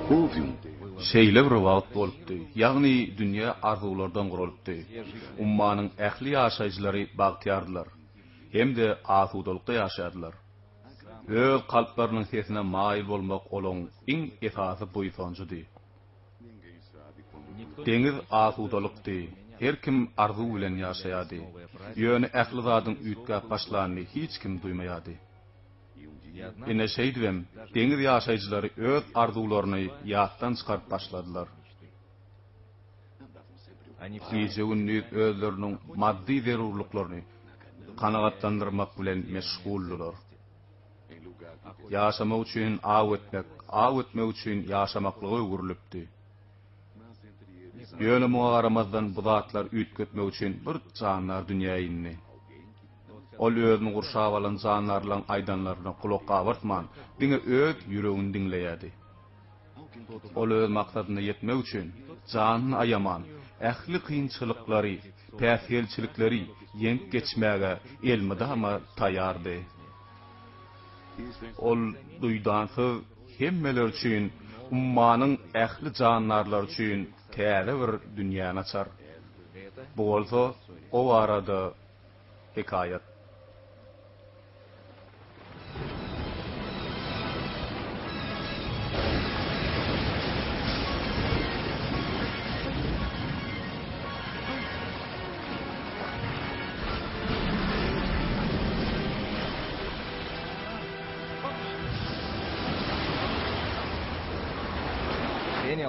Şeýle bir wagt bolupdy, ýagny dünýä arzuwlardan guralypdy. Ummanyň ähli ýaşaýjylary bagtyýardylar hem-de asudalykda ýaşaýardylar. Öz kalplarynyň sesine maýyl bolmak olaň iň esasy buýsanjydy. Deňiz asudalykdy, her kim arzuw bilen ýaşaýardy. Ýöne ähli zadyň üýtgäp başlanyny hiç kim duýmaýardy. Ine şeýdibem, deňiz ýaşaýjylary öz arzuwlaryny ýatdan çykaryp başladylar. Gije-gündiz özleriniň maddy zerurlyklaryny kanagatlandyrmak bilen meşguldylar. Ýaşamak üçin aw etmek, aw etmek üçin ýaşamaklyga öwrülipdi. Ýöne muňa garamazdan bu zatlary üýtgetmek üçin bir jandar dünýä indi. Ol özüni gurşap alan jandarlaryň aýdanlaryna gulak gabartman, diňe öz ýüregini diňleýärdi. Ol öz maksadyna ýetmek üçin janyny aýaman, ähli kynçylyklary, päsgelçilikleri ýeňip geçmäge elmydama taýýardy. Ol duýdansyz hemmeler üçin, ummanyň ähli jandarlary üçin täze bir dünýäni açar. Bu bolsa o barada hekaýat.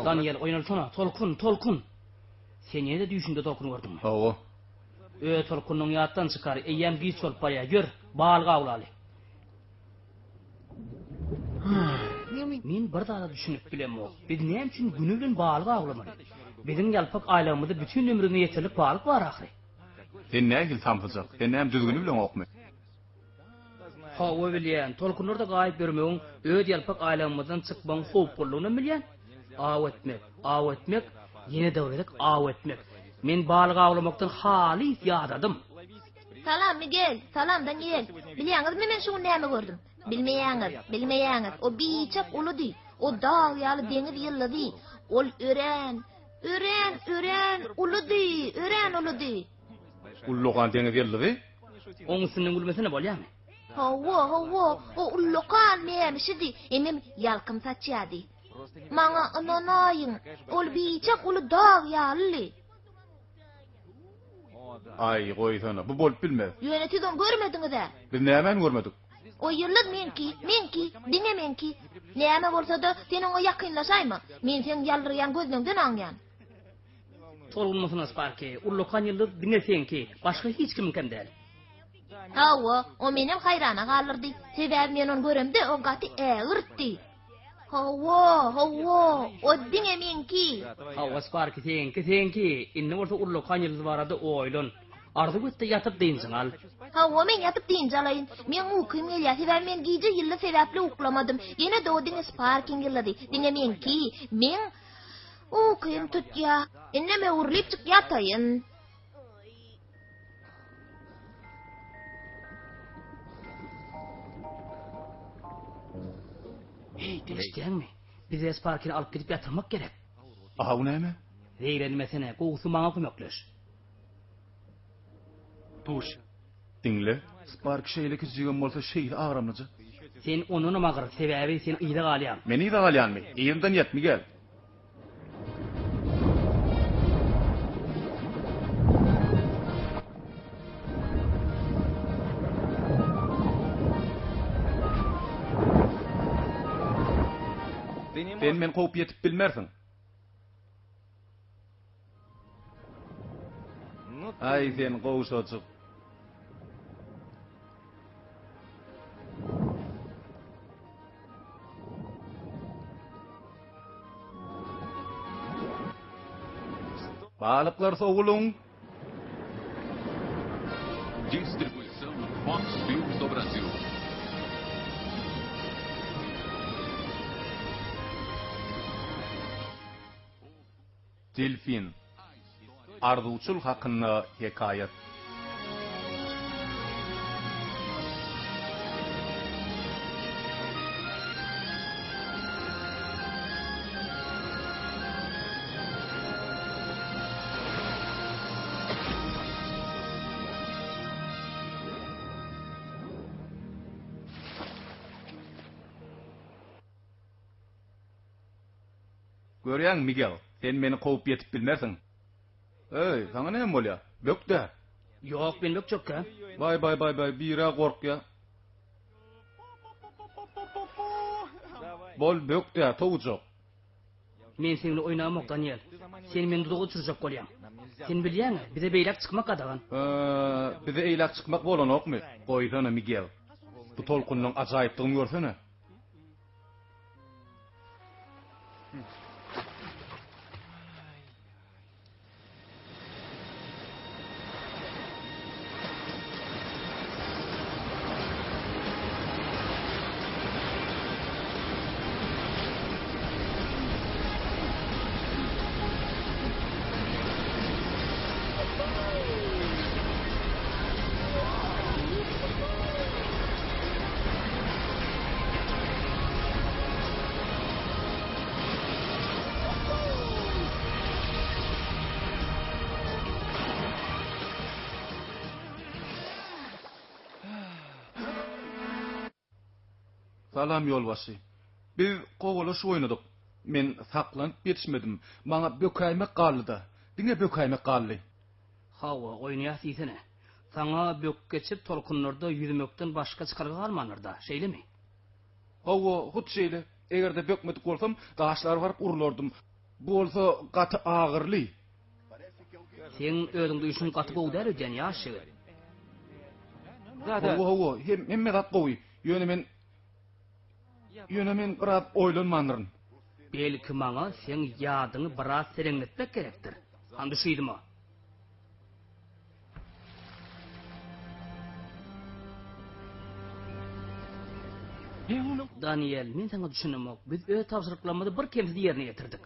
Daniýel, oýnalsana, tolkun, tolkun! Sen ýene-de düýşüňde tolkun gördüňmi? Hawa. Öz tolkunyňy ýatdan çykar, eýýäm giç bolup barýar, ýör, balyk awlaly. Men bir zada düşünip bilemok, biz näme üçin güni bilen balyk awlamaly? Biziň ýalpak aýlagymyzda bütin ömrüňe ýeterlik balyk bar ahyry. Sen nähili samsyjak, sen näme düzgüni bileňokmy? Hawa bilýän, tolkunlarda gaýyp ýörmegiň, öz ýalpak aýlagymyzdan çykmagyň howplulygynam bilýän. Aw etmek, aw etmek, ýene-de bir gezek aw etmek. Men balyk awlamakdan halys ýadadym. Salam, Migel! Salam, Daniel! Bilýäňizmi men şu gün näme gördüm? Bilmeýäňiz, bilmeýäňiz. O biçak uludy. O dag ýaly deňiz ýyldyzy. Ol örän, örän, örän uludy, örän uludy. Ullakan deňiz ýyldyzy? Oň üstünden gülmesene bolýamy? Hawa, hawa, o ullakan mämişidi, hemem ýalkym saçýardy. Maňa ynanaýyň, ol biçak uly dag ýalydy. Aý, goýsana, bu bolup bilmez. Ýöne siz ony görmediňiz-ä. Biz nämäni görmedik? O ýyldyz meňki, meňki, diňe meňki. Näme bolsa-da, sen oňa ýakynlaşaýma. Men seň ýaldyraýan gözleňden aňýan. Tolgunmasyna Sparki, ullakan ýyldyz diňe seňki, başga hiç kimiňkem däl. Hawa, o menem haýrana galdyrdy. Sebäbi men ony göremde, o gaty ägirtdi. Hawa, hawa, o diňe meňki. Hawa, Sparki, seňki, seňki. Indi bolsa ullakan ýyldyz barada oýlan. Arzuw et-de ýatyp dynjyňy al. Hawa, men ýatyp dynç alaýyn. Meň ukym gelýär, sebäbi men gije ýyldyz sebäpli uklamadym. Ýene-de o diňe Sparkiň ýyldyzy, diňe meňki. Meň Ukym tutýa. Indem öwrülipjik ýataýyn. Heý, eşidýäňmi? Bize Sparkini alyp gidip ýatyrmak gerek. Aw näme? Zeýrenmesene, gowusy maňa kömekleş. Puş. Diňle, Spark şeýle kiçijigem bolsa şeýle agramlyja. Sen ondanam agyr, sebäbi sen yza galýaň. Men yza galýanmy? Yzymdan ýet, Migel. Sen meni kowup ýetip bilmersiň. Aý sen gowşajyk. Balyklar sowulyň. Distribuição Fox Filmes do Brasil. Delfin. Arzuwçyl hakynda hekaýat. Görýäňmi, Migel, sen meni kowup ýetip bilmersiň. Eý, saňa näme bolýar? Bök-dä! Ýok, men bökjekkä. Baý, baý, baý, baý, bir-ä gorkýa. Bol, bök-dä, towujak. Men seň bilen oýnamok, Daniel. Sen meni duzaga düşürjek bolýaň. Sen bilýäň-ä, bize beýläk çykmak gadagan. Eee, bize eýläk çykmak bolanokmy? Goýsana, Migel. Bu tolkunlaň ajaýypdygyny görsene. Salam ýolbaşçy. Biz kowalaşyp oýnadyk. Men saklanyp ýetişmedim. Maňa bökäýmek galdy-da. Diňe bökäýmek galdy. Hawa, oýnaýas diýsene. Saňa böküp geçip tolkunlarda ýüzmekden başga çykalga galmandyr-da, şeýlemi? Hawa, hut şeýle. Eger-de bökmedik bolsam, daşlara baryp urlardym. Bu bolsa gaty agyrly. Seň özüň duýşuň gaty gowy däl öýdýän, ýaş ýigit. Hawa, hawa, hemme zat gowy. Ýöne men Ýöne men biraz oýlanmandyryn. Belki maňa seň ýadyňy biraz seleňletmek gerekdir. Hany düş yzyma. Daniýel, men saňa düşünemok. Biz öz tabşyryklarymyzy bir kemsiz ýerine ýetirdik.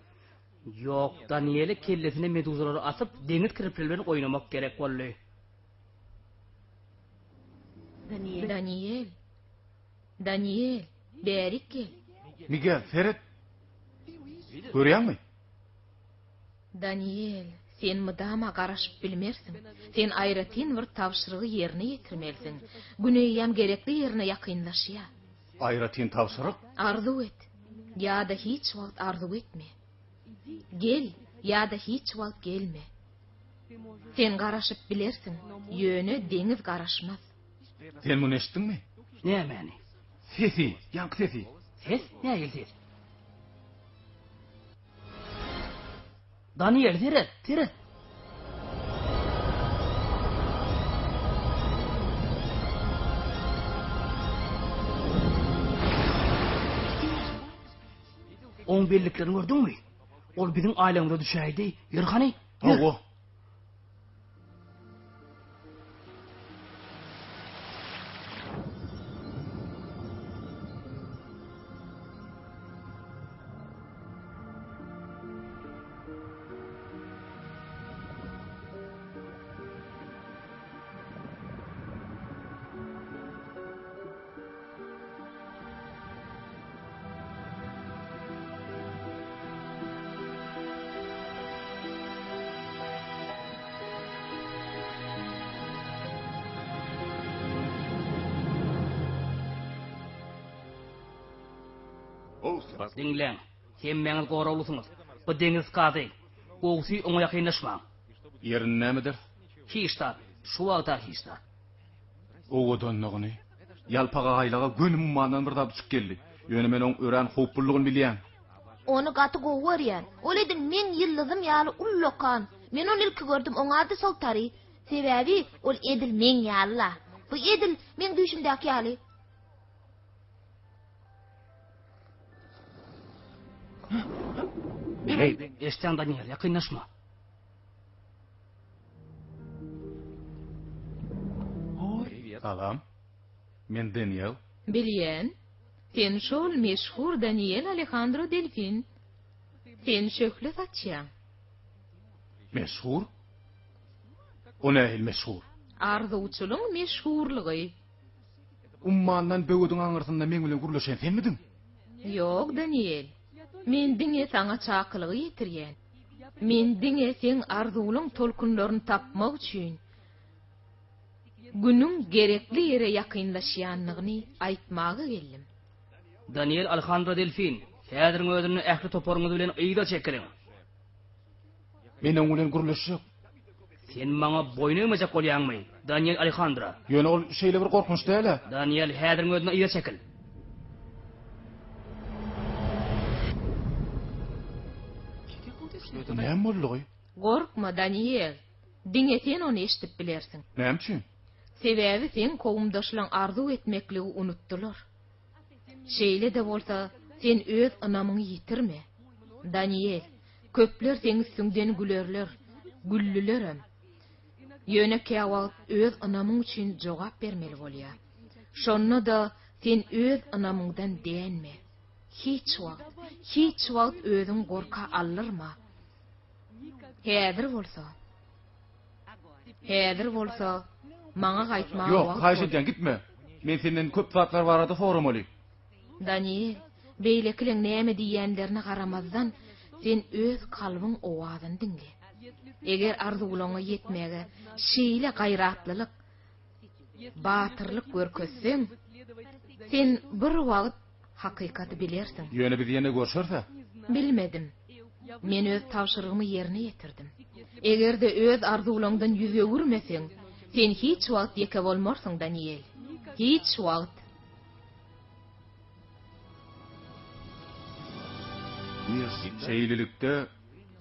Ýok, Daniýele kellesine meduzalary asyp, deňiz kirpileri bilen oýnamak gerek boldy. Daniýel, Daniýel, bärik gel. Migel, seret. Görýäňmi? Daniýel, sen mydama garaşyp bilmersiň. Sen aýratyn bir tabşyrygy ýerine ýetirmelisiň. Gün eýýäm gerekli ýerine ýakynlaşýar. Aýratyn tabşyryk? Arzuw et, ýa-da hiç wagt arzuw etme. Gel, ýa-da hiç wagt gelme. Sen garaşyp bilersiň, ýöne deňiz garaşmaz. Sen muny eşitdiňmi? Nämäni? Sesi, ýaňky sesi. Ses? Nähili ses? Daniýel, seret, seret! Oň belliklerini gördüňmi? Ol biziň aýlagymyza düşäýdi. Ýör hany, ýör. Hawa. Diňläň, hemmäňiz goraglysyňyz. Bu deňiz gazy. Gowusy oňa ýakynlaşmaň. Ýerini näme ederis? Hiç zat. Şu wagta hiç zat. Owadanlygyny. Ýalpak aýlaga göni ummandan bir zat uçup geldi. Ýöne men oň örän howpludygyny bilýän. Ony gaty gowy görýän. Ol edil meň ýyldyzym ýaly ullakan. Men ony ilki gördüm, oň ady Soltary. Sebäbi ol edil meň ýaly-la. Bu edil meň düýşümdäki ýaly. Eşitýäň Daniýel, ýakynlaşma. Salam. Men Daniel. Bilýän. Sen şol meşhur Daniel Alehandro Delfin. Sen şöhle saçýaň. Meşhur? O nähili meşhur? Arzuwçylyň meşhurlygy. Ummandan böwediň aňyrsynda meň bilen gürleşen senmidiň? Ýok, Daniel. Men diňe saňa çakylygy ýetirýän. Men diňe seň arzuwlaň tolkunlaryny tapmak üçin Günüň gerekli ýere ýakynlaşýanlygyny aýtmaga geldim. Daniel Alejandro Delfin. Häziriň özünde ähli toparyňyz bilen yza çekiliň. Men oň bilen gürleşjek. Sen maňa boýun egmejek bolýaňmy, Daniel Alehandra? Ýöne ol şeýle bir gorkunç däl-ä. Daniel, häziriň özünde yza çekil. Näme boldugy? Gorkma, Daniel. Diňe sen ony eşidip bilersiň. Näme üçin? Sebäbi seň kowumdaşlaň arzuw etmekligi unutdylar. Şeýle-de bolsa, sen öz ynamyňy ýitirme. Daniýel, köpler seň üstüňden gülerler, güldülerem. Ýöne käwagt öz ynamyň üçin jogap bermeli bolýar. Şonda-da sen öz ynamyňdan dänme. Hiç wagt, hiç wagt özüňi gorka aldyrma. Häzir bolsa, Häzir bolsa, maňa gaýtmaga Ýok, wagt haýyş boldy. edýän, gitme. Men senden köp zatlar barada soramaly. Daniýel, beýlekileň näme diýýänlerine garamazdan, sen öz kalbyň owazyny diňle. Eger arzuwlaryňa ýetmäge şeýle gaýratlylyk, batyrlyk görkezseň, sen bir wagt Hakykaty bilersiň. Ýöne biz ýene görşeris-ä? Bilmedim. Men öz tabşyrygymy ýerine ýetirdim. Eger-de öz arzuwlaňdan ýüz öwürmeseň, sen hiç wagt ýeke bolmarsyň, Daniýel. Hiç wagt. Şeýlelikde,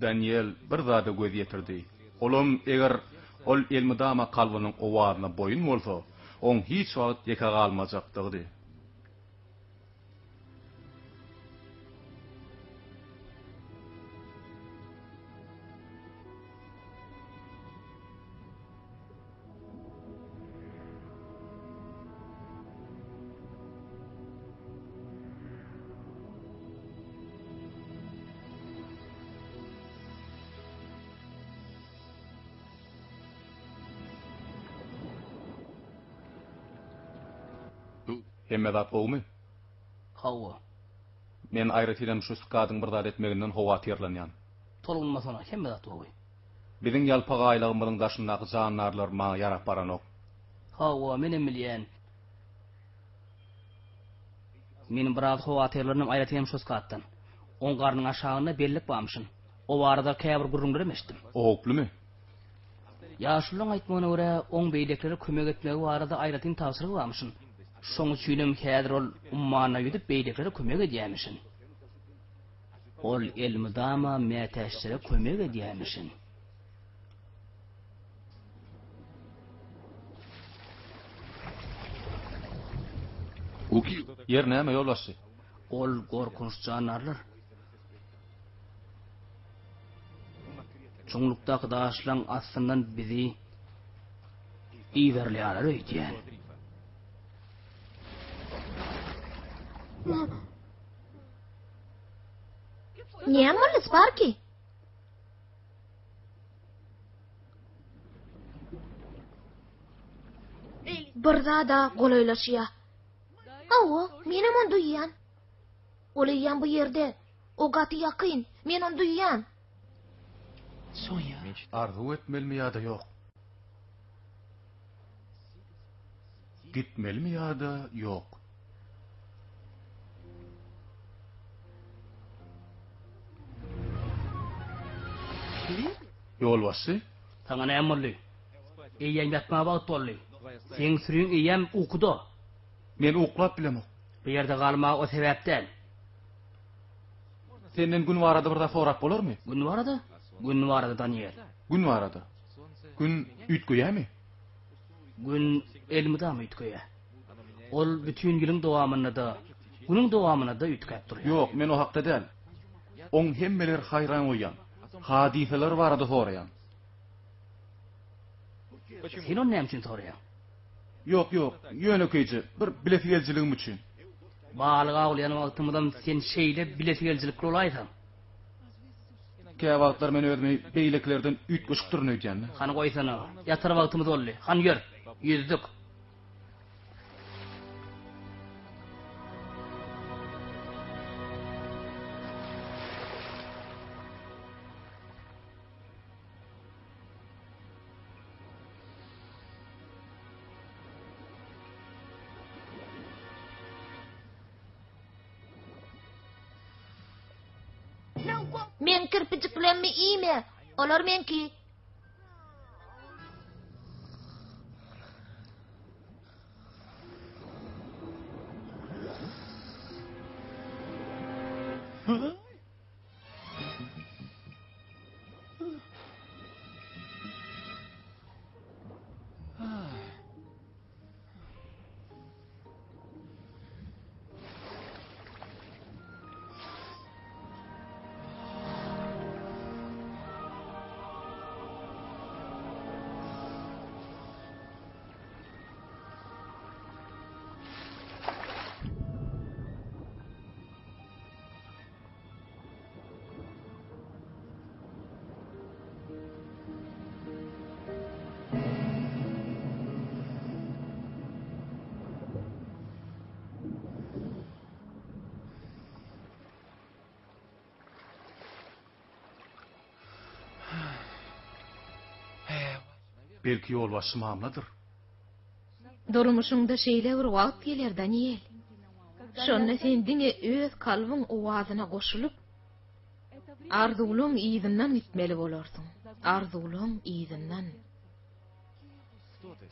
Daniýel bir zada göz ýetirdi. Olam eger ol elmydama kalbynyň owazyna boýun bolsa, oň hiç wagt ýeke galmajakdygydy. Hemme zat gowumy? Hawa. Men aýratynam şu Skadyň bir zat etmeginden howatyrlanýan. Tolgunmasana, hemme zat gowy. Biziň ýalpak aýlagymyzyň daşyndaky jandarlar maňa ýarap baranok. Hawa, menem bilýän. Men biraz howatyrlandym, aýratynam şu Skatdan. Oň garnyň aşagynda bellik barmyşyn. O barada käbir gürrüňlerem eşitdim. O howplumy? Ýaşulylaryň aýtmagyna görä, oň beýlekilere kömek etmegi barada aýratyn tabşyrygy barmyşyn. Şoň üçinem häzir ol ummanda ýüzüp beýlekilere kömek edýärmişin. Ol elmydama mätäçlere kömek edýärmişin. Ýer näme, ýolbaşçy? Ol gorkunç jandarlar. Çuňlukdaky daşlaň astyndan bizi yzarlaýarlar öýdýän. Näme boldy, Sparki? Bir zada golaýlaşýar. Hawa, menem ony duýýan. Ol eýýäm bu ýerde. O gaty ýakyn. Men ony duýýan. Arzuw etmelimi ýa-da ýok? Gitmelimi ýa-da ýok? Ýolbaşçy? Saňa näme boldy? Eýýäm ýatmaga wagt boldy. Seň süriň eýýäm ukuda. Men uklap bilemok. Bu ýerde galmaga o sebäp däl. Senden gün barada bir zat sorap bolarmy? Gün barada? Gün barada, Daniýel. Gün barada. Gün üýtgeýärmi? Gün elmydama üýtgeýär. Ol bütin ýylyň dowamynda-da, günüň dowamynda-da üýtgäp durýar. Ýok, men o hakda däl. Oň hemmeleri haýran goýýan hadysalary barada soraýan. Sen ony näme üçin soraýaň? Ýok, ýok, ýönekeýje bir bilesigelijiligim üçin. Balyk awlaýan wagtymyzam sen şeýle bilesigelijilikli bolaýsaň. Käwagtlar men özümi beýlekilerden üýtgeşikdirin öýdýän-de. Hany goýsana, ýatar wagtymyz boldy. Hany ýör, ýüzdük. Meň kirpijiklemmi iýme, olar meňki. Belki ýolbaşçy mamladyr. Durmuşyňda şeýle bir wagt geler, Daniel. Şonda sen diňe öz kalbyň owazyna goşulyp, arzuwlaň yzyndan gitmeli bolarsyň. Arzuwlaň yzyndan.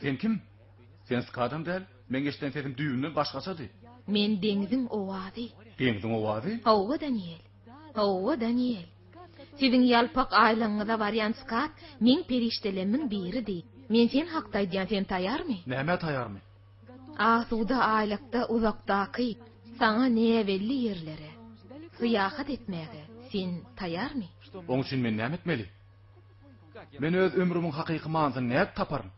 Sen kim? Sen Skadam däl. Meň eşiden sesim düýbünden başgaçady. Men deňziň owazy. Deňziň owazy? Hawa, Daniel. Hawa, Daniel. Siziň ýalpak aýlygyňyza barýan Skat meň perişdelemmiň biridi. Men sen hakda aýdýan, sen taýarmy? Nämä taýarmy? Asuda aýlykda uzakdaky saňa näbelli ýerlere syýahat etmäge sen taýarmy? Oň üçin men näme etmeli? Men öz ömrümiň hakyky manysyny nädip taparyn?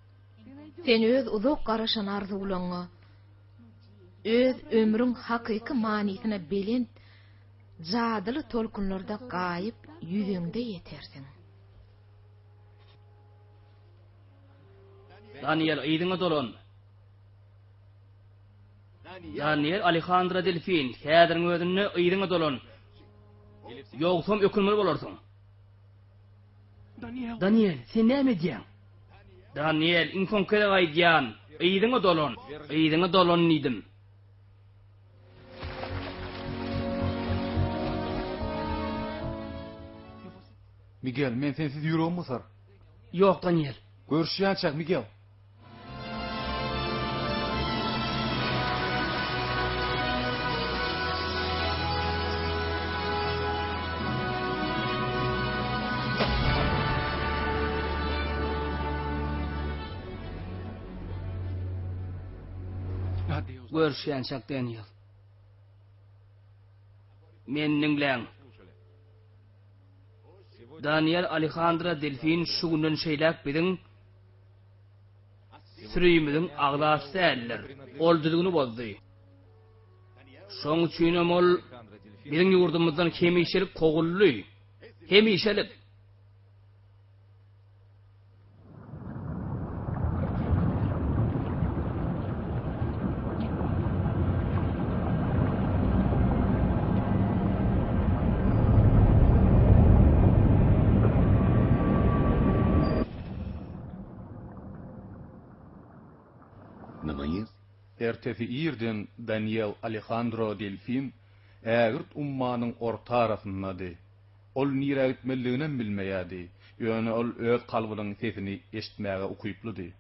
Sen öz uzak garaşan arzuwlaňňa, öz ömrüň hakyky manysyna belent jadyly tolkunlarda gaýyp ýüzeňde ýetersiň. Daniel, yzyňa dolan. Daniel Alejandro Delfin, häziriň özünde yzyňa dolan. Ýogsam ökünmeli bolarsyň. Daniel, sen näme edýäň? Daniel, iň soňky gezek aýdýan, yzyňa dolan. Yzyňa dolan diýdim. Miguel, men sensiz ýüregim gysar. Ýok, Daniel. Görüşýänçäk, Miguel. Görüşýänçäk, Daniel. Meni diňläň. Daniel Alejandro Delfin şu günden şeýläk biziň sürimiziň agzasy däldir. Ol düzgüni bozdy. Şoň üçinem ol biziň ýurdumyzdan hemişelik kowuldy. Hemişelik! Ertesi irden Daniel Alehandro Delfin ägirt ummanyň orta arasyndady. Ol nirä gitmelidiginem bilmeýärdi, ýöne ol öz kalbynyň sesini eşitmäge ukyplydy.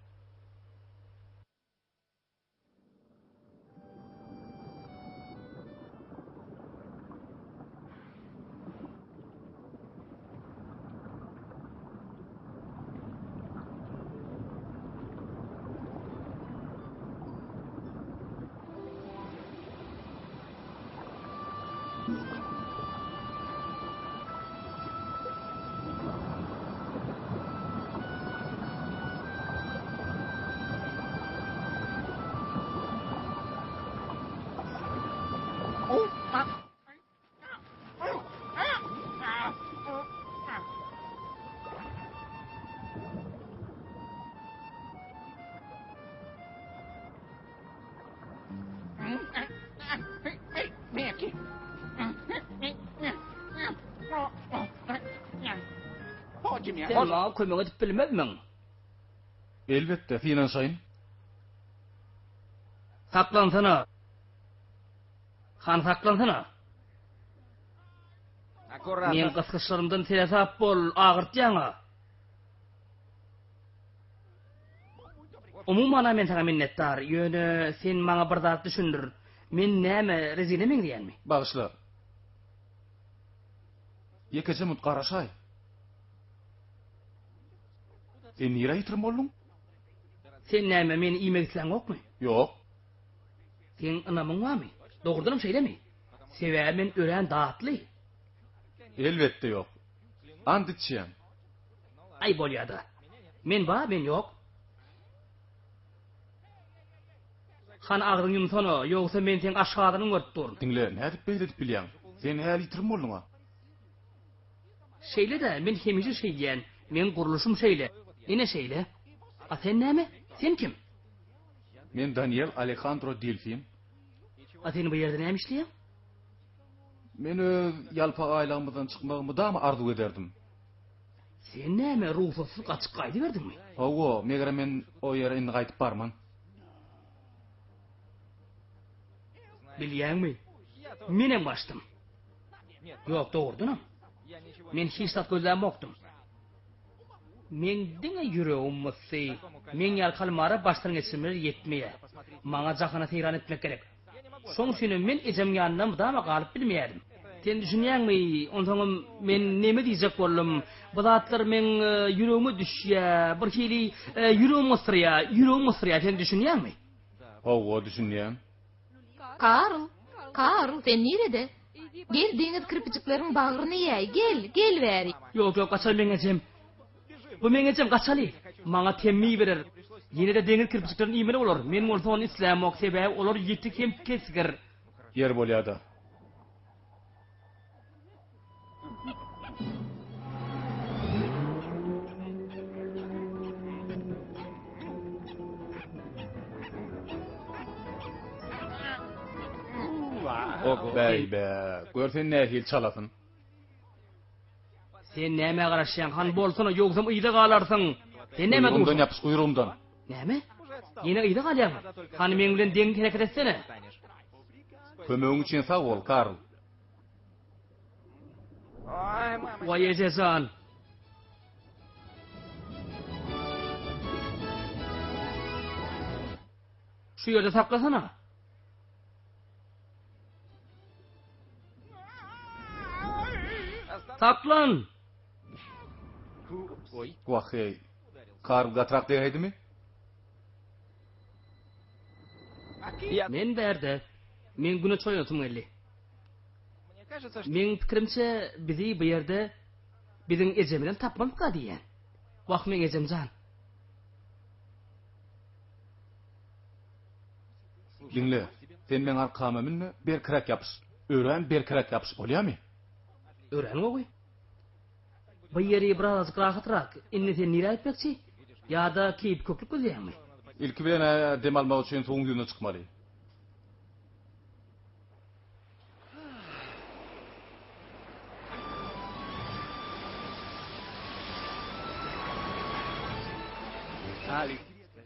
Sen maňa kömek edip bilmezmiň? Elbetde, synanyşaýyn. Saklansana. Hany saklansana. Meň gysgyçlarymdan seresap bol, agyrtýaň-a. Umuman-a men saňa minnetdar, ýöne sen maňa bir zat düşündir. Men näme, rezine meňzeýänmi? Bagyşla. Ýekeje munt garaşaý. Sen nirä ýitirim bolduň? Sen näme, meni iýmek isläňokmy? Ýok. Seň ynamyň barmy? Dogrudanam şeýlemi? Sebäbi men örän datly. Elbetde ýok. Ant içýän. Aý bolýada. Men bar, men ýok. Hany agzyňy ýumsana, ýogsa men seň aşgazanyňy görüp durun. Diňle, nädip beýle edip bilýäň? Sen häli ýitirim bolduň-a. Şeýle-dä, men hemişe şeýdýän. Meň gurluşym şeýle. Ine şeýle. A sen näme? Sen kim? Men Daniel Alehandro Delfin. A sen bu ýerde näme işleýäň? Men öz ýalpak aýlagymyzdan çykmagy mydama arzuw ederdim. Sen näme, rugsatsyz gaçyp gaýdyberdiňmi? Hawa, megerem men o ýere indi gaýdyp barman. Bilýäňmi, menem gaçdym. Ýok, dogrudanam. Men hiç zat gözlämokdym. Meň diňe ýüregim gysdy. Meň ýaly kalmara başdan geçirmeler ýetmeýär. Maňa jahana seýran etmek gerek. Şoň üçinem men ejemiň ýanynda mydama galyp bilmeýärdim. Sen düşünýäňmi, onsoňam men neme diýjek boldum, bu zatlar meň ýüregime düşýär, birhili ýüregim gysdyrýar, ýüregim gysdyrýar, sen düşünýäňmi? Hawa, düşünýän. Karl, Karl, sen nirede? Gel, deňiz kirpijikleriň bagryny iýäý, gel, gel bäri. Ýok, ýok, gaçaly meň ejem. Bu meň ejem, gaçaly! Maňa temmi berer. Ýene-de deňiz kirpiçiklerini iýmeli bolar. Men bolsa ony islämok, sebäbi olar ýiti hem kesgir. Ýer bolýa-da. Bäý-bä, gör sen nähili çalasyn. Sen nämä garaşýaň? Hany bolsana, ýogsam yza galarsyň. Sen nämä dursuň? Guýrugymdan ýapyş, guýrugymdan. Näme? Ýene yza galýaňmy? Hany meň bilen deň hereket etsene. Kömegiň üçin sag bol, Karl. Waý eje jan. Şu ýerde saklasana. Saklan! Wah-eý. Karl gatyrak degäýdimi? Men bärde. Meň güne çoýunasym geldi. Meň pikirimçe, bizi bu ýerde biziň ejemizem tapmazmyka diýýän. Wah, meň ejem jan. Diňle, sen meň arkama mün-de, berkiräk ýapyş. Örän berkiräk ýapyş, bolýamy? Örän gowy. Bu ýeri birazajyk rahatrak. Indi sen nirä gitmekçi? Ýa-da keýpi köklük gözleýäňmi? Ilki bilen-ä dem almak üçin suwuň ýüzüne çykmaly.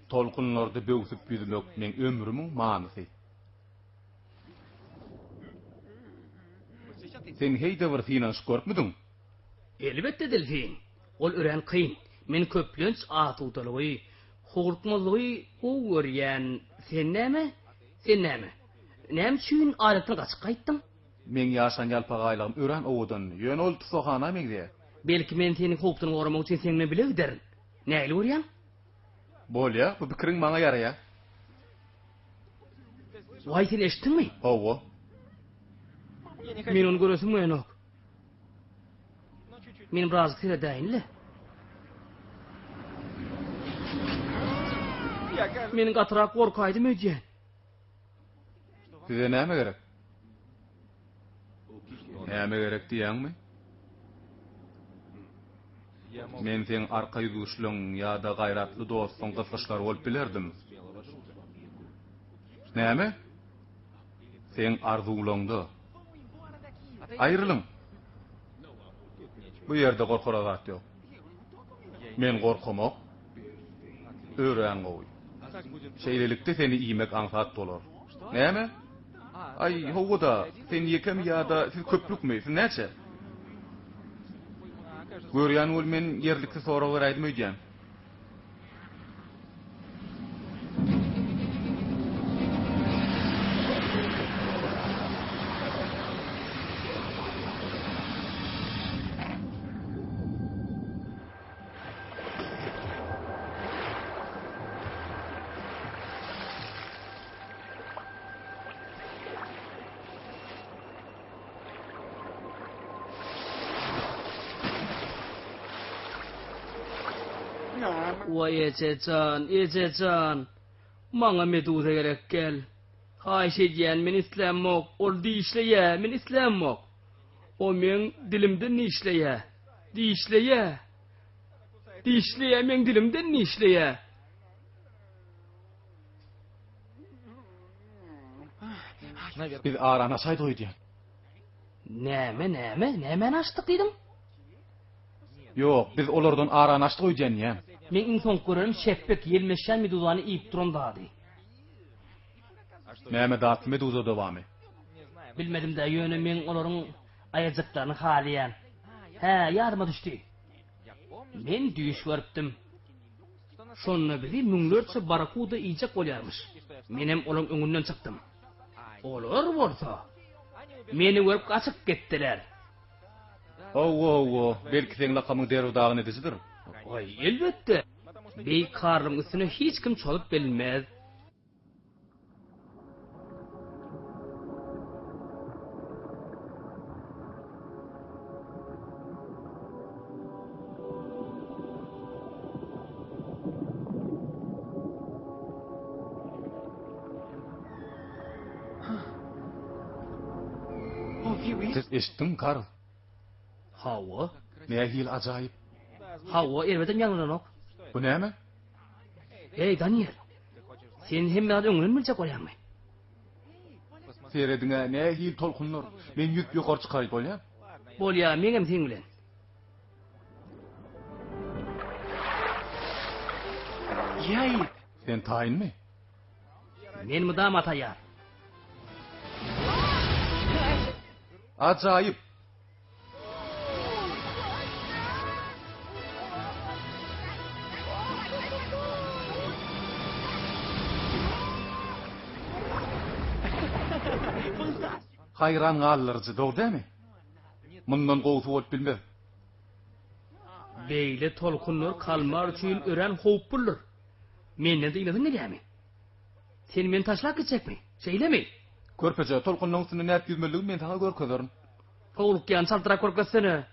Tolkunlarda böwsüp ýüzmek meň ömrümiň manysy. Sen heý-de bir synanyşyp görüpmidiň? Elbetde, Delfin. Ol örän kyn. Men köplenç asudalygy, howlukmazlygy gowy görýän. Sen näme? Sen näme? Näme üçin adatdan gaçyp gaýtdyň? Meň ýaşan ýalpak aýlagym örän owadandy. Ýöne ol tussaghana meňzeýär. Belki men seni howpdan goramak üçin seň bilen bile giderin. Nähili görýäň? Bolýa, bu pikiriň maňa ýaraýar. Waý, sen eşitdiňmi? Hawa. Men ony göresim gelenok. Men birazjyk seredäýin-le. Men gatyrak gorkaýdym öýdýän. Size näme gerek? Näme gerek diýýäňmi? Men seň arka ýüzgüçliň ýa-da gaýratly dostuň gysgyçlary bolup bilerdim. Näme? Seň arzuwlaňda. Aýrylyň! Bu ýerde gorkara zat ýok. Men gorkamok. Örän gowy. Şeýlelikde seni iýmek aňsat bolar. Näme? Aý, hawa-da, sen ýekemi ýa-da siz köplükmi? Siz näçe? Görýän weli men ýerliksiz sorag beräýdim öýdýän. Waý eje jan, eje jan! Maňa meduza gerek gel. Haýyş edýän, men islämok, ol dişleýä, men islämok. O meň dilimden dişleýä. Dişleýä. Dişleýä, meň dilimden dişleýä. Biz arany açaýdyk öýdýän. Näme, näme, nämäni açdyk diýdiň? Ýok, biz olardan arany açdyk öýdýän diýýän. Meň iň soňky görenim şepbik, ýelmeşýän meduzany iýip duran zady. Näme datly meduza dowamy? Bilmedim-dä, ýöne meň olaryň aýajyklaryny halaýan. Hä, ýadyma düşdi. Men düýş görüpdim. Şonda bizi müňlerçe barrakuda iýjek bolýarmyş. Menem olaň öňünden çykdym. Olar bolsa, meni görüp gaçyp gitdiler. Hawa, hawa, belki seň lakamyň derbi-dagyn edijidir? Aý, elbetde. Beýik Karlyň üstüne hiç kim çozup bilmez. Siz eşitdiňmi, Karl? Hawa. Nähili ajaýyp! Hawa, erbedem ýaňlanok. Bu näme? Eý, Daniel! Sen hemme zady öňünden biljek bolýaňmy? Serediň-ä, nähili tolkunlar! Men ýüzüp ýokary çykaýyn, bolýamy? Bolýa, meňem seň bilen. Sen taýynmy? Men mydama taýýar. Ajaýyp! Haýran galdyryjy, dogry dälmi? Mundan gowusy bolup bilmez. Beýle tolkunlar kalmar üçin örän howpludyr. Menden dynasyň gelýärmi? Sen meni taşlap gitjekmi? Şeýlemi? Körpeje, tolkunlaryň üstünde nädip ýüzmelidigini men saňa görkezerin. Howlukýan çaltrak görkezsene.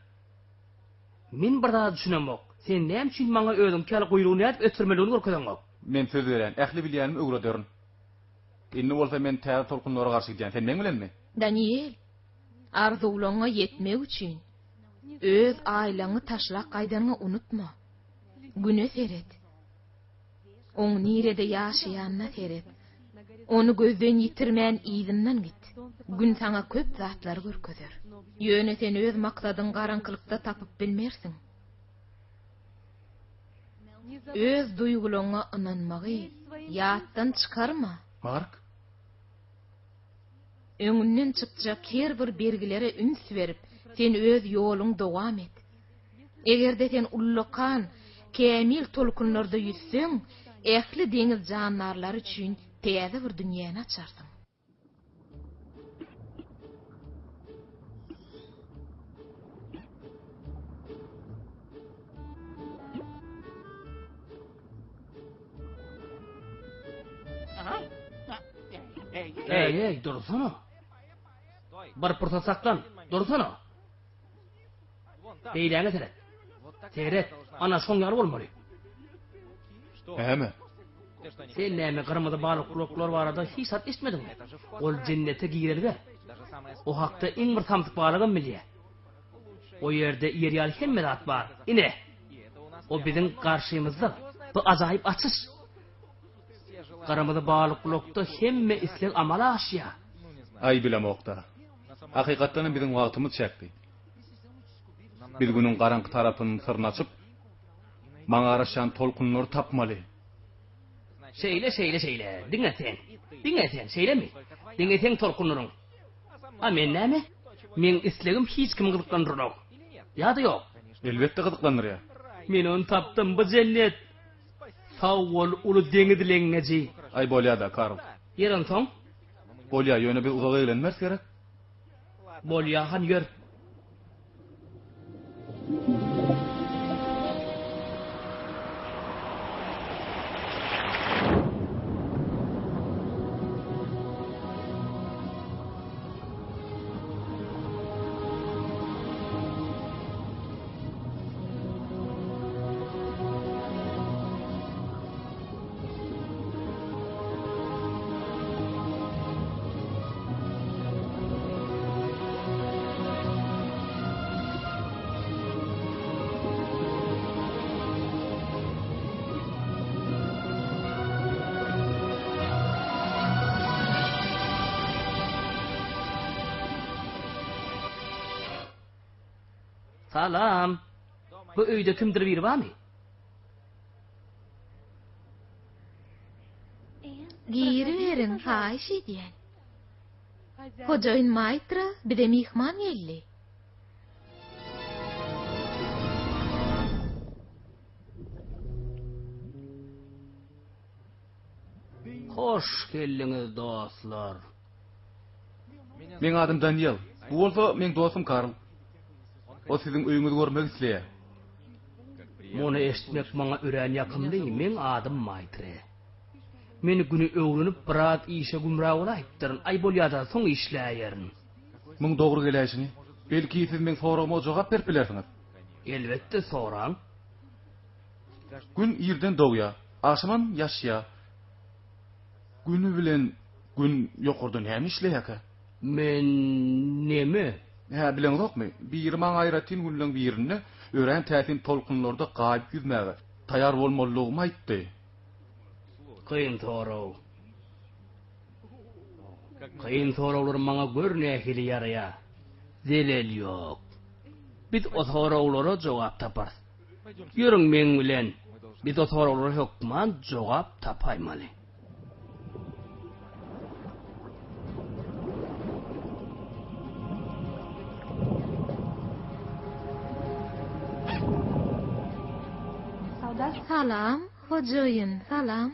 Men bir zada düşünemok. Sen näme üçin maňa özüňki ýaly guýrugy nädip ösdürmelidigini görkezeňok? Men söz berýän, ähli bilýänimi öwrederin. Indi bolsa men täze tolkunlara garşy gidýän. Sen meň bilenmi? Daniel, arzuwlaryňa ýetmek üçin öz aýlaňy taşlap gaýdanyňy unutma. Güne seret. Oň nirede ýaşaýanyna seret. Ony gözden ýitirmän yzyndan git. Gün saňa köp zatlary görkezer. Ýöne sen öz maksadyňy garaňkylykda tapyp bilmersiň. Öz duýgularyňa ynanmagy ýatdan çykarma. Mark? Öňünden çykjak her bir bergilere üns berip, sen öz ýoluňy dowam et. Eger-de sen ullakan, kämil tolkunlarda ýüzseň, ähli deňiz jandarlary üçin täze bir dünýäni açarsyň. Eý, eý, dursana. Bir pursat saklan, dursana. Beýläňe seret. Seret, ana şoň ýaly bolmaly. Näme? Sen näme gyrmyzy balykgulaklar barada hiç zat eşitmediňmi? Ol jennete girelge. O hakda iň bir samsyk balygam bilýär. O ýerde ýer ýaly hemme zat bar. Ine, o biziň garşymyzda. Bu ajaýyp açyş. Gyrmyzy balykgulakda hemme isleg amala aşýar. Aý bilemok-da. Hakykatdanam biziň wagtymyz çäkli. Biz günüň garaňky tarapynyň syryny açyp, maňa garaşýan tolkunlary tapmaly. Şeýle, şeýle, şeýle. Diňe sen. Diňe sen, şeýlemi? Diňe seň tolkunlaryň. A men näme? Meň islegim hiç kimi gyzyklandyranok. Ýa-da ýok. Elbetde gyzyklandyrýar. Men ony tapdym, bu jennet! Sag bol, uly deňiz leňňeji. Aý, bolýa-da, Karl. Ýer onsoň? Bolýa, ýöne biz uzak eglenmeris gerek? Bolýa, hany ýör. Salam. Bu öýde kimdir biri barmy? Giriberiň, haýyş edýän. Hojaýyn Maýtra bize myhman geldi. Hoş geldiňiz, dostlar. Meň adym Daniel. Bu bolsa meň dostum Karl. O siziň öýüňizi görmek isleýär. Muny eşitmek maňa örän ýakymly, meň adym Maýtre. Men güni öwrenip biraz işe gümra bolaýypdyryn, aý bolýada soň işläýerin. Muň dogry geläýşini. Belki siz meň soragyma jogap berip bilersiňiz. Elbetde soraň. Gün irden dogýar, agşamam ýaşýar. Güni bilen Gün ýokarda näme işleýärkä? Men neme? Hä, bileňzokmy? Biri maňa aýratyn günleň birinde örän täsin tolkunlarda gaýyp ýüzmäge taýar bolmalydygymy aýtdy. Kyn sorag. Kyn soraglar maňa gör nähili ýaraýar. Zelel ýok. Biz o soraglara jogap taparys. Ýörüň meň bilen. Biz o soraglara hökman jogap tapaýmaly. Salam, hojaýyn, salam.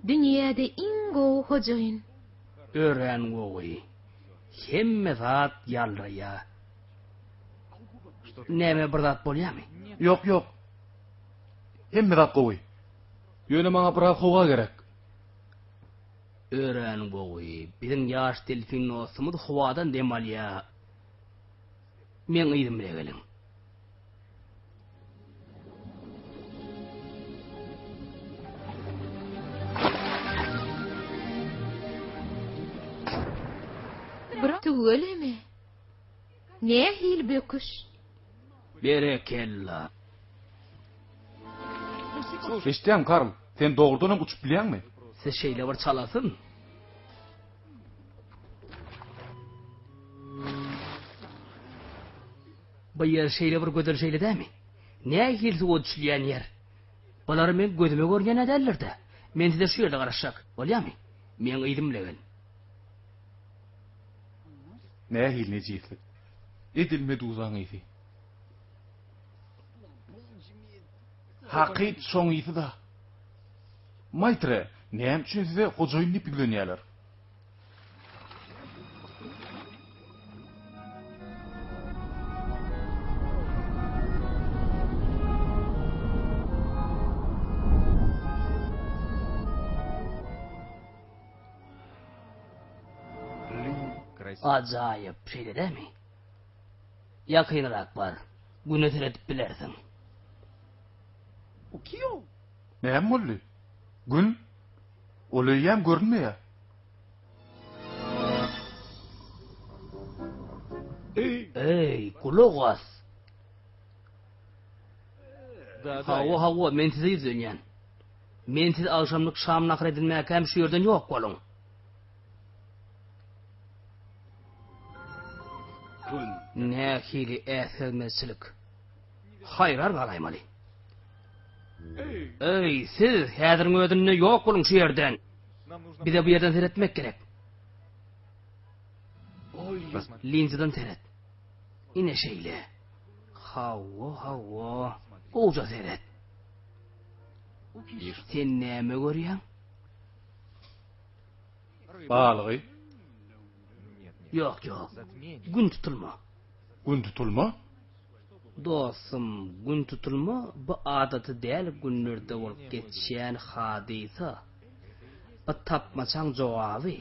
Dünýäde iň gowy hojaýyn. Örän gowy. Hemme zat ýalraýar. Näme bir zat bolýarmy? Ýok, ýok. Hemme zat gowy. Ýöne maňa biraz howa gerek. Örän gowy. Biziň ýaş delfin dostumyz howadan dem alýar. Meň yzym bile geliň. Tüweleme. Nähili böküş. Berekella. Eşitýäňmi, Karl? Sen dogrudanam uçup bilýäňmi? Siz şeýle bir çalasyn. Bu ýer şeýle bir gözel şeýle dämi? Nähili suwa düşülýän ýer? Bular meň gözüme görünýän-ä däldir-dä. Men size şu ýerde garaşjak. Bolýamy? Meň yzym bile gel. Nähili nejislik. Edil meduzaň ysy. Hakyt şoň ysy-da. Maýtre, näme üçin size hojaýyn diýip ýüzlenýärler? Ajaýyp, şeýle dälmi? Ýakynrak bar, Güne seredip bilersiň. Näme boldy? Gün? Ol eýýäm görünmeýär. Eý, gulak as! Hawa, hawa, men size ýüzlenýän. Men siz agşamlyk şam nahar edinmäkäm şu ýerden ýok boluň. Nähili äsgermezçilik. Haýran galaýmaly. Eý, siz, häziriň özünde ýok boluň şu ýerden. Bize bu ýerden seretmek gerek. Linzadan seret. Ine şeýle. Hawa, hawa. Gowja seret. Sen näme görýäň? Balygy. Ýok, ýok. Gün tutulma. Gün tutulma? Dostum, gün tutulma bu adaty däl günlerde bolup geçýän hadysa. Bu tapmaçaň jogaby.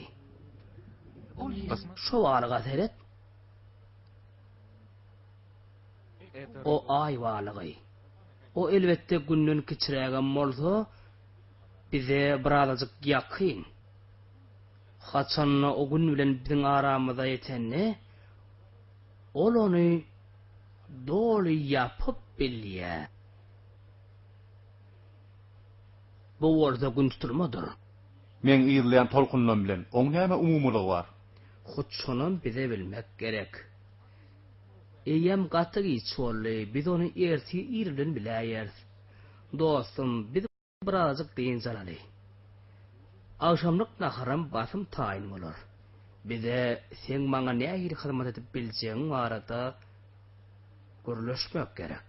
Şo balyga seret. O aý balygy. O elbetde günden kiçirägem bolsa, bize birazajyk ýakyn. Haçanda o gün bilen biziň aramyza ýetende, ol ony doly ýapyp bilýär. Bu bolsa gün tutulmadyr. Meň yzlaýan tolkunlam bilen oň näme umumylygy bar? Hut şonam bize bilmek gerek. Eýýäm gaty giç boldy, biz ony ertir ir bilen biläýeris. Dostum, biz birazajyk dynç alaly. Agşamlyk naharam basym taýyn bolar. Bize seň maňa nähili hyzmat edip biljegiň barada gürleşmek gerek.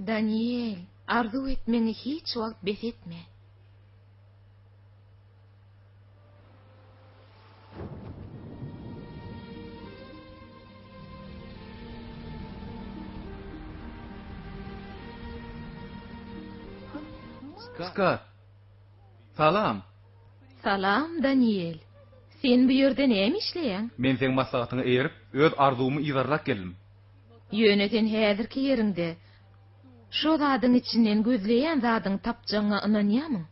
Daniýel, arzuw etmegiňi hiç wagt bes etme. Skat! Salam! Salam, Daniýel. Sen bu ýerde näme işleýäň? Men seň maslahatyňa eýerip, öz arzuwymy yzarlap geldim. Ýöne sen häzirki ýeriňde şo zadyň içinden gözleýän zadyňy tapjagyňa ynanýamyň?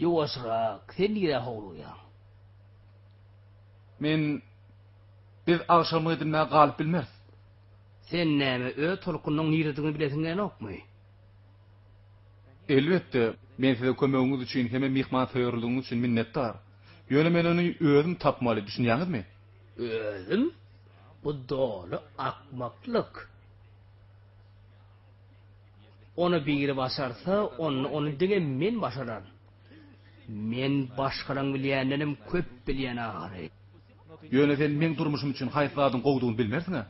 Ýuwaşrak, sen nirä howlugýaň? Men Biz agşamlyk edinmäge galyp bilmeris. Sen näme, öz tolkunyň niredigini bilesiň gelenokmy? Elbetde, men size kömegiňiz üçin hemem myhmansöýerligiňiz üçin minnetdar. Ýöne men ony özüm tapmaly, düşünýäňizmi? Özüm? Bu doly akmaklyk. Ony biri başarsa, onda ony diňe men başararyn. Men başgalaň bilýändenem köp bilýän ahyry. Ýöne sen meň durmuşym üçin haýsy zadyň gowudygyny bilmersiň-ä.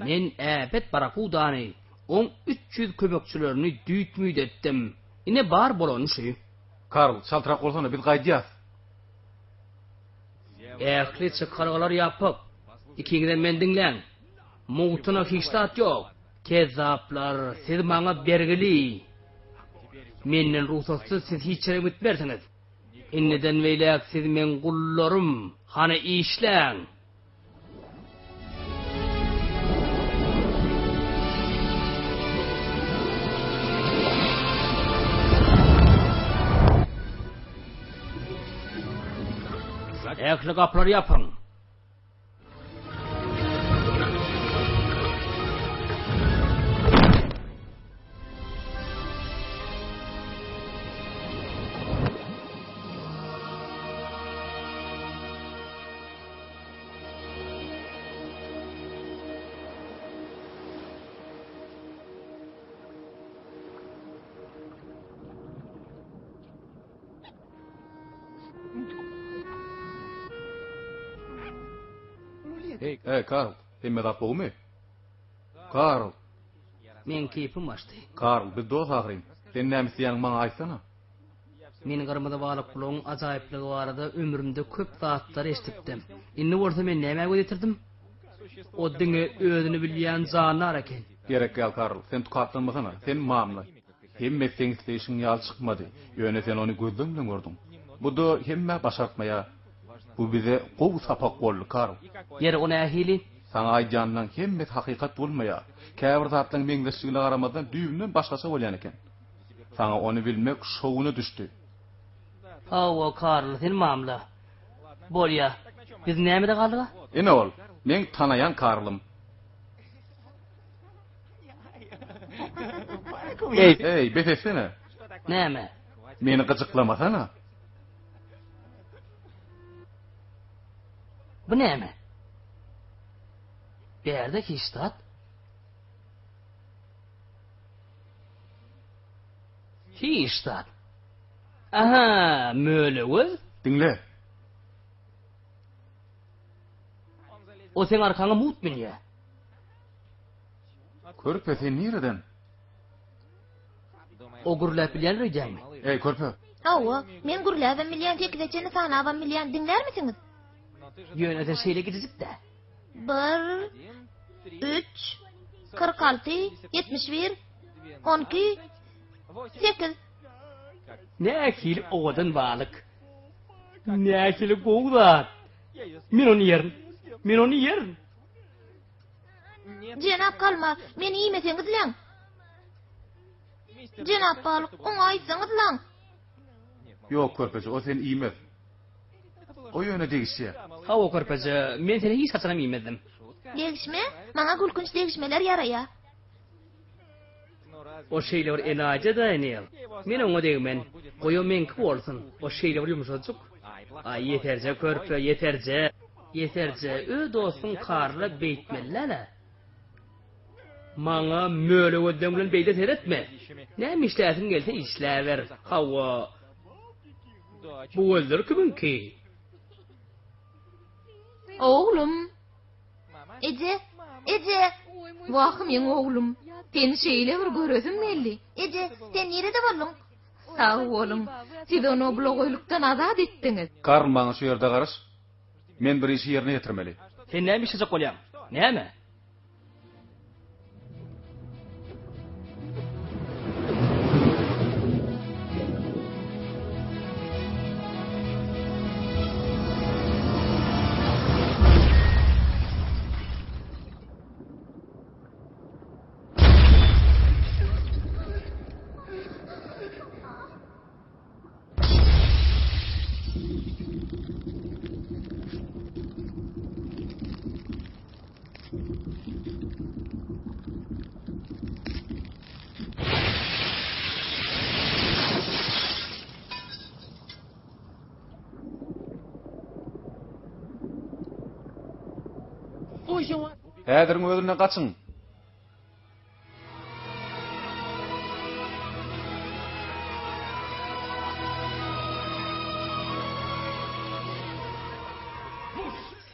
Men äpet barakudany, oň 300 kömekçilerini düýt-müýt etdim. Ine bar bolany şu. Karl, çaltrak bolsana, biz gaýdýas. Ähli çykalgalar ýapyk. Ikiňizem meni diňläň. Mugtuna hiç zat ýok. Kezzaplar, siz maňa bergili. Menden rugsatsyz siz hiç ýere gitmersiňiz. Indiden beýläk siz meň gullarym, hany işläň! Ähli gapylary ýapyň! Eý, Karl, hemme zat gowumy? Karl! Meň keýpim gaçdy. Karl, biz dost ahyryn. Sen näme isleýäňi maňa aýtsana. Men gyrmyzy balykgulagyň ajaýyplygy barada ömrümde köp zatlary eşidipdim. Indi bolsa men nämä göz ýetirdim? O diňe özüni bilýän jandar eken. Gerek däl, Karl, sen tukatlanmasana. Sen mamla. Hemme seň isleýşiň ýaly çykmady, ýöne sen ony gözleň bilen gördüň. Bu-da hemmä başartmaýar. Bu bize gowy sapak boldy, Karl. Ýeri, o nähili? Saňa aýdýanlaň hemmesi hakykat bolmaýar. Käbir zatlaň meňzeşligine garamazdan düýbünden başgaça bolýan eken. Saňa ony bilmek şowuna düşdi. Hawa, Karl, sen mamla. Bolýa. Biz nämede galdyk-a? Ine ol, meň tanaýan Karlym. Eý, bes etsene. Näme? Meni gyjyklamasana. Bu näme? Bärde hiç zat. Hiç zat. Aha, mölegöz. Diňle. O seň arkaňa mut münýä. Körpe, sen nireden? O gürläp bilýändir öýdýäňmi? Eý, körpe. Hawa, men gürläbem bilýän, sekize çenli sanabam bilýän. Diňlärmisiňiz? Ýöne sen şeýle gijijik-dä. Bir, üç, 46, 71, 12, sekiz. Nähili owadan balyk. Nähili gowy zat. Men ony ýerin. Men ony ýerin. Jenap Kalmar, meni iýmeseňizläň. Jenap balyk, oňa aýtsaňyzlaň. Ýok, körpeje, o seni iýmez. O ýöne degişýär. Hawa, körpeje, men seni hiç haçanam iýmezdim. Degişme? Maňa gülkünç degişmeler ýaraýar. O şeýle bir enaýyja Daniel. Men oňa degmen. Goý o meňki bolsun. O şeýle bir ýumşajyk. Aý, ýeterje körpe, ýeterje. Ýeterje, öz dostuň Karla beýtmeli däl-ä. Maňa möle gözleň bilen beýle seretme. Näme işläsiň gelse işläber. Hawa. Bu gözler kimiňki? Oglum. Eje, eje! Wah, meň oglum, seni şeýle bir göresim geldi. Eje, sen nirede bolduň? Sag boluň, siz ony oblogoýlukdan azat etdiňiz. Karl, maňa şu ýerde garaş. Men bir işi ýerine ýetirmeli. Sen näme işlejek bolýaň? Näme? Häziriň özünde gaçyň!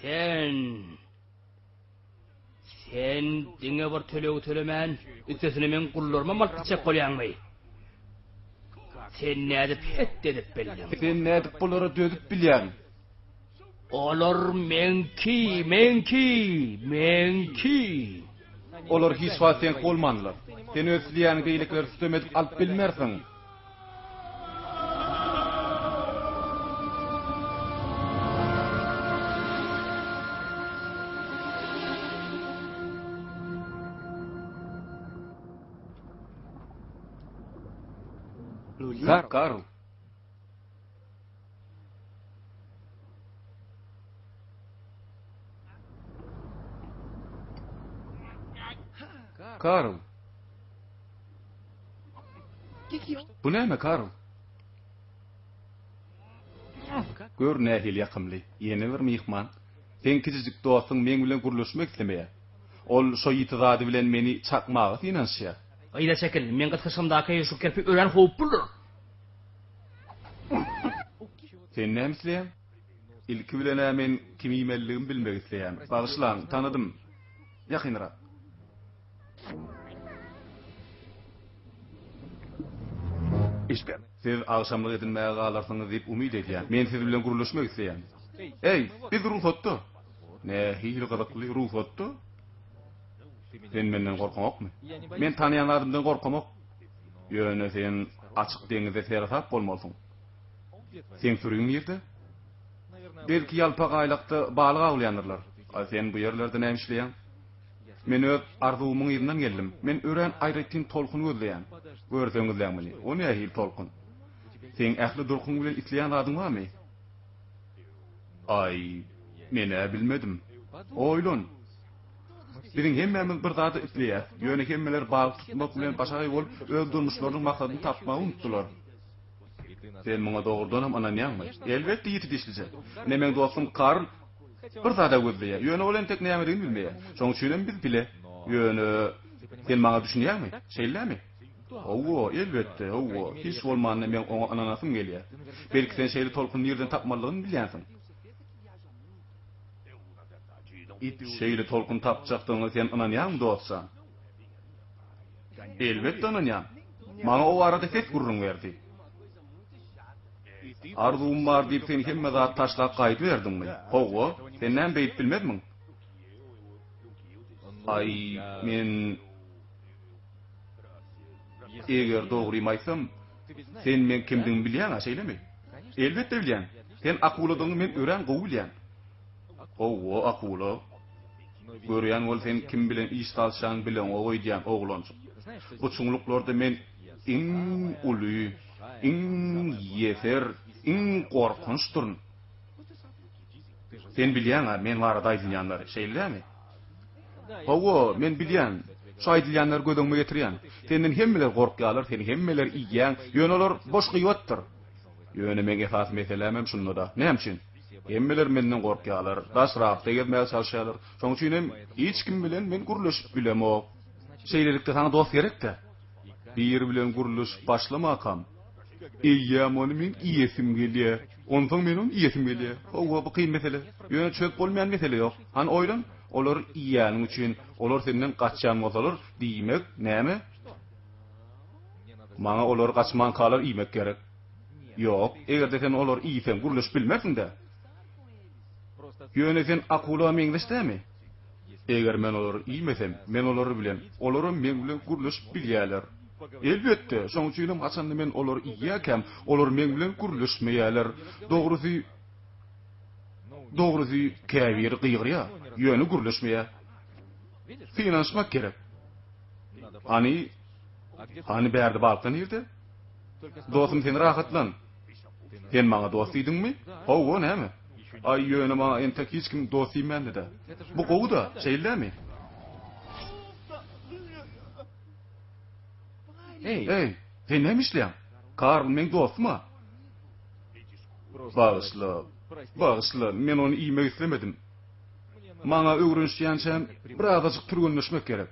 Sen Sen diňe bir tölegi tölemän, üstesine meň gullarymam alyp gitjek bolýaňmy? Sen nädip het edip bildiň? Sen nädip bulara dözüp bilýäň? Olar meňki, meňki, meňki. Olar hiç wagt seňki bolmandylar. Sen öz isleýäniňi beýlekilere sütem edip alyp bilmersiň. Karl. Karl. Bu näme, Karl? Gör nähili ýakymly. Ýene bir myhman. Seň kiçijik dostuň meň bilen gürleşmek islemeýär. Ol şo ýiti zady bilen meni çakmaga synanyşýar. Yza çekil, meň gysgyşymdaky şu kirpi örän howpludyr. Sen näme isleýäň? Ilki bilen-ä men kim iýmelidigimi bilmek isleýän. Bagyşlaň, tanadym. Ýakynrak. Siz agşamlyk edinmäge galarsyňyz diýip umyt edýän. Men siz bilen gürleşmek isleýän. Eý, biz rugsatda. Nähili gyzykly, rugsatda? Sen menden gorkaňokmy? Men tanaýan adamdan gorkamok. Ýöne sen açyk deňizde seresap bolmalysyň. Seň süriň nirde? Belki ýalpak aýlakda balyk awlaýandyrlar. A sen bu ýerlerde näme işleýäň? Men öz arzuwymyň yzyndan geldim. Men örän aýratyn tolkun gözleýän. Görseňizläň muny, o nähili tolkun? Seň ähli durkuň bilen isleýän zadyň barmy? Aý, men-ä bilmedim. Oýlan. Biziň hemmämiz bir zady isleýäs, ýöne hemmeler balyk tutmak bilen başagaý bolup, öz durmuşlarynyň maksadyny tapmagy unutdylar. Sen muňa dogrudanam ynanýaňmy? Elbetde, ýiti dişlije. Ine, meň dostum Karl. Bir zada gözleýär, ýöne ol entek nämedigini bilmeýär. Şonuň üçinem biz bile. Ýöne sen maňa düşünýäňmi? Şeýlemi? Hawa, elbetde, hawa. Hiç bolmanda meň oňa ynanasym gelýär. Belki sen şeýle tolkuny nirden tapmalydygyny bilýänsiň? Şeýle tolkun tapjakdygyňa sen ynanýaňmy, dost jan? Elbetde ynanýan. Maňa o barada ses gürrüň berdi. Arzuwym bar diýip sen hemme zat taşlap gaýdyberdiňmi? Hawa, sen näme beýdip bilmezmiň? Aý, men Eger dogrymy aýtsam, sen meň kimdigimi bilýäň-ä, şeýlemi? Elbetde bilýän. Sen akuladygyňy men örän gowy bilýän. Hawa, akula. Görýän bol sen kim bilen iş salşaň bileňok öýdýän oglanjyk. Bu çuňluklarda men iň uly, iň ýeser, iň gorkunçdyryn. Sen bilýäň-ä men barada aýdylýanlary, şeýle dälmi? Hawa, men bilýän. Şu aýdylýanlary göz öňüme getirýän. Senden hemmeler gorkýarlar, seni hemmeler iýýäň, ýöne olar boş gyýbatdyr. Ýöne meň esasy meselämem şunda-da. Näme üçin? Hemmeler menden gorkýarlar, daşrakda gezmäge çalyşýarlar. Şonuň üçin hem hiç kim bilen men gürleşip bilemok. Şeýlelikde saňa dost gerek-dä. Biri bilen gürleşip başlamakam, eýýäm ony meň iýesim gelýär. Onsoň men ony iýesim gelýär. Hawa, bu kyn mesele. Ýöne çözüp bolmaýan mesele ýok. Hany oýlan, olary iýýäniň üçin olar senden gaçýan bolsalar, diýmek, näme? Maňa olary gaçmankalar iýmek gerek. Ýok, eger-de sen olary iýseň, gürleşip bilmersiň-dä. Ýöne sen akula meňzeş dämi? Eger men olary iýmesem, men olar bilen, olaram meň bilen gürleşip bilýärler. Elbetde, şoň üçinem haçanda men olary iýýärkäm, olar meň bilen gürleşmeýärler. Dogrusy, dogrusy, käbiri gygyrýar, ýöne gürleşmeýär. Synanyşmak gerek. Hany, hany bärde balyklar nirde? Dostum sen rahatlan. Sen maňa dost diýdiňmi? Hawa, näme? Aý, ýöne maňa entek hiç kim dost diýmändi-dä. Bu gowy-da, şeýle dälmi? Eý, sen näme işleýäň? Karl meň dostum-a. Bagyşla, bagyşla, men ony iýmek islemedim. Maňa öwrenişýänçäm birazajyk türgenleşmek gerek.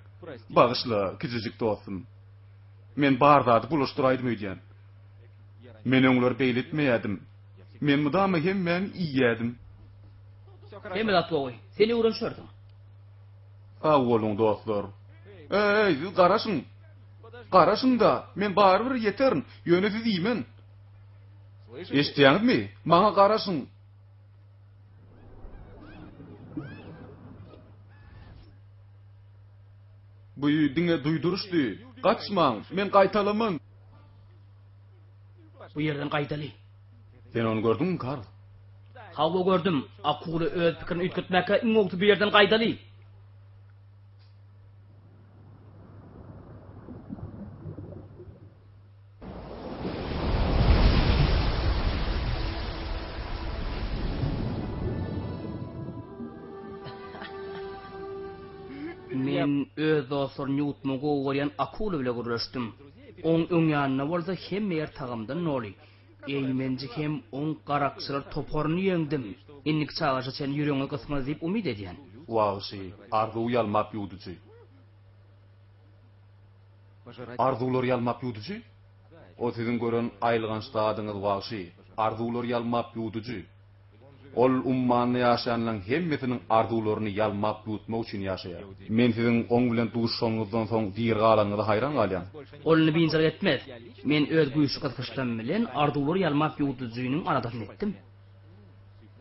Bagyşla, kiçijik dostum. Men bar zady bulaşdyraýdym öýdýän. Men öňler beýle etmeýädim. Men mydama hemmäni iýýädim. Hemme zat gowy. Sen öwrenişersiň. Sag boluň, dostlar. Eý, siz garaşyň. Garaşyň-da, men barybir ýeterin, ýöne siz iýmen. Eşidýäňizmi? Maňa garaşyň. Bu diňe duýduryşdy. Gaçmaň, men gaýtalaman. Bu ýerden gaýdaly. Sen ony gördüňmi, Karl? Hawa, gördüm. Akula öz pikirini üýtgetmäkä iň gowusy bu ýerden gaýdaly. Men öz dostlaryny ýuwutmagy gowy görýän akula bile gürleşdim. Oň öň ýanynda bolsa hemme ýer tagamdan doly. Eýmenji hem oň garakçylar toparyny ýeňdim. Indiki çagaça çenli ýüregiňiz gysmaz diýip umyt edýän. Wagşy, arzuw ýalmap ýuwdujy. Arzuwlar ýalmap ýuwdujy? O siziň gören aýylganç zadyňyz wagşy, arzuwlar ýalmap ýuwdujy. Ol ummanda ýaşaýanlaryň hemmesiniň arzuwlaryny ýalmap ýuwutmak üçin ýaşaýar. Men siziň oň bilen duşuşanyňyzdan soň diri galanyňyza haýran galýan. Ol indi biynjalyk etmez. Men öz güýçli gysgyçlarym bilen arzuwlary ýalmap ýuwdujynyň aladasyny etdim.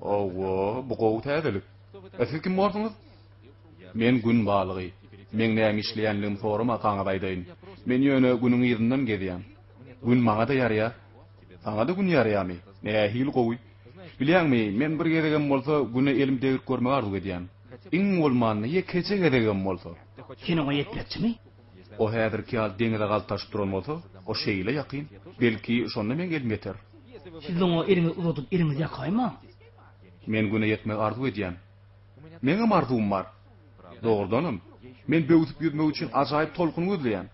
Hawa, bu gowy täzelik. A siz kim borsuňyz? Men gün balygy. Meň näme işleýänligimi soramakaňyz aýdaýyn. Men ýöne günüň yzyndan gezýän. Gün maňa-da ýaraýar. Saňa-da gün ýaraýarmy? Nähili gowy. Bilýäňmi, men bir gezegem bolsa güne elim degrip görmegi arzuw edýän. Iň bolmanda ýekeje gezegem bolsa. Sen oňa ýetmekçimi? O häzirki ýaly deňize galtaşyp duran bolsa, o şeýle ýakyn. Belki, şonda meň elim ýeter. Siz oňa eliňizi uzadyp eliňizi ýakaýmaň. Men güne ýetmegi arzuw edýän. Meňem arzuwym bar. Dogrudanam, men böwsüp ýüzmek üçin ajaýyp tolkun gözleýän.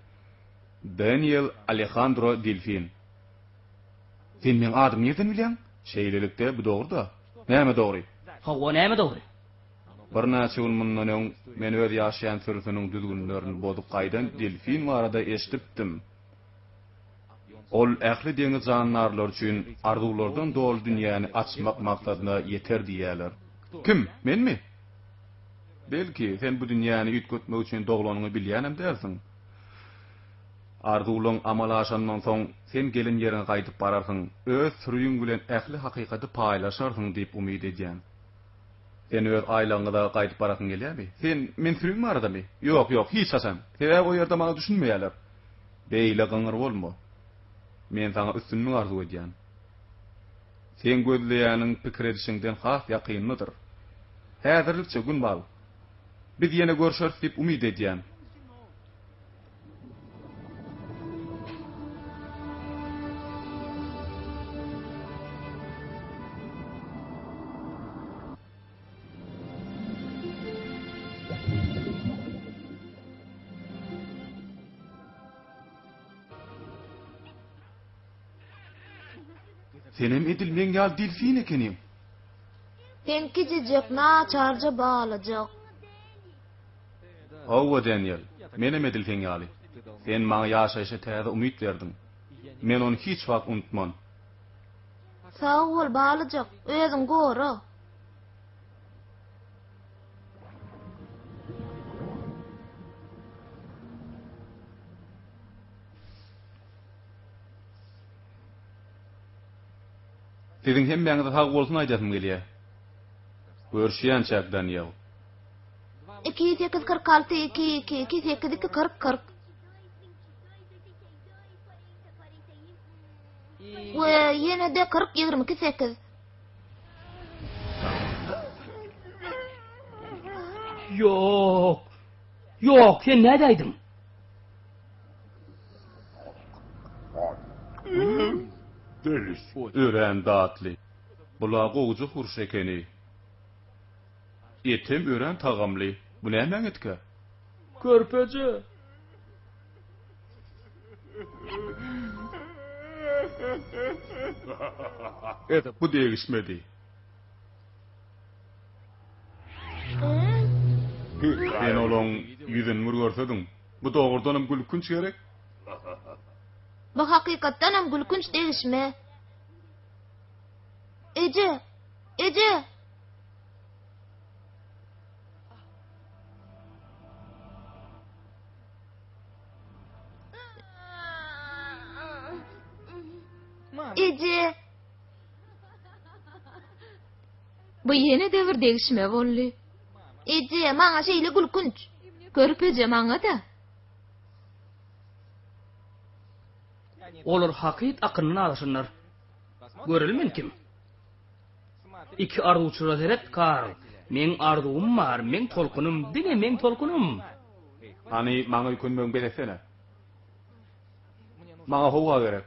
Daniel Alejandro Delfin. Sen meň adymy nirden bilýäň? Şeýlelikde, bu dogry-da. Näme dogry? Hawa, näme dogry? Birnäçe gün mundan öň men öz ýaşaýan sürüsiniň düzgünlerini bozup gaýdan delfin barada eşidipdim. Ol ähli deňiz jandarlary üçin arzuwlardan doly dünýäni açmak maksadyna ýeter diýýärler. Kim? Menmi? Belki, sen bu dünýäni üýtgetmek üçin doglanyňy bilýänem dälsiň. Arzuwlaň amala aşandan soň, sen gelen ýeriňe gaýdyp bararsyň, öz sürüň bilen ähli hakykaty paýlaşarsyň diýip umyt edýän. Sen öz aýlagyňyza gaýdyp barasyň gelýärmi? Sen, men sürüm baradamy? Ýok, ýok, hiç haçan. Sebäbi o ýerde maňa düşünmeýärler. Beýle gyňyr bolma. Men saňa üstünlik arzuw edýän. Seň gözleýäniň pikir edişiňden has ýakyndadyr. Häzirlikçe gün bal. Biz ýene görşeris diýip umyt edýän. Senem edil meň ýaly delfin ekeniň. Sen kiçijek, naçarja balyjak. Hawa, Daniel, menem edil seň ýaly. Sen maňa ýaşaýşa täze umyt berdiň. Men ony hiç wagt unutman. Sag bol, balyjak, özüňi gora. Siziň hemmäňize sag bolsun aýdasym gelýär. Görüşýänçäk, Daniel. 2 8 46 2 2 2 8 2 40 40. We ýene-de 40 22 8. Ýok. Ýok, sen nädäýdiň? Örän datly. Bula gowuja hurş ekeni. Etem örän tagamly. Bu nämäň etikä? Körpeje. Bu degişmedi. Sen olaň ýüzüni bir görsediň. Bu dogrudanam gülkünç gerek? Bu hakykatdanam gülkünç degişme. Eje! Eje! Eje! Bu ýene-de bir degişme boldy. Eje, maňa şeýle gülkünç. Körpeje maňa-da. Olar hakyt akyndan azaşanlar. Göreli men kim? Iki arzuwçyla seret, Karl. Meň arzuwym bar, meň tolkunym, diňe meň tolkunym. Hany, maňa öýkenmegiňi bes etsene. Maňa howa gerek.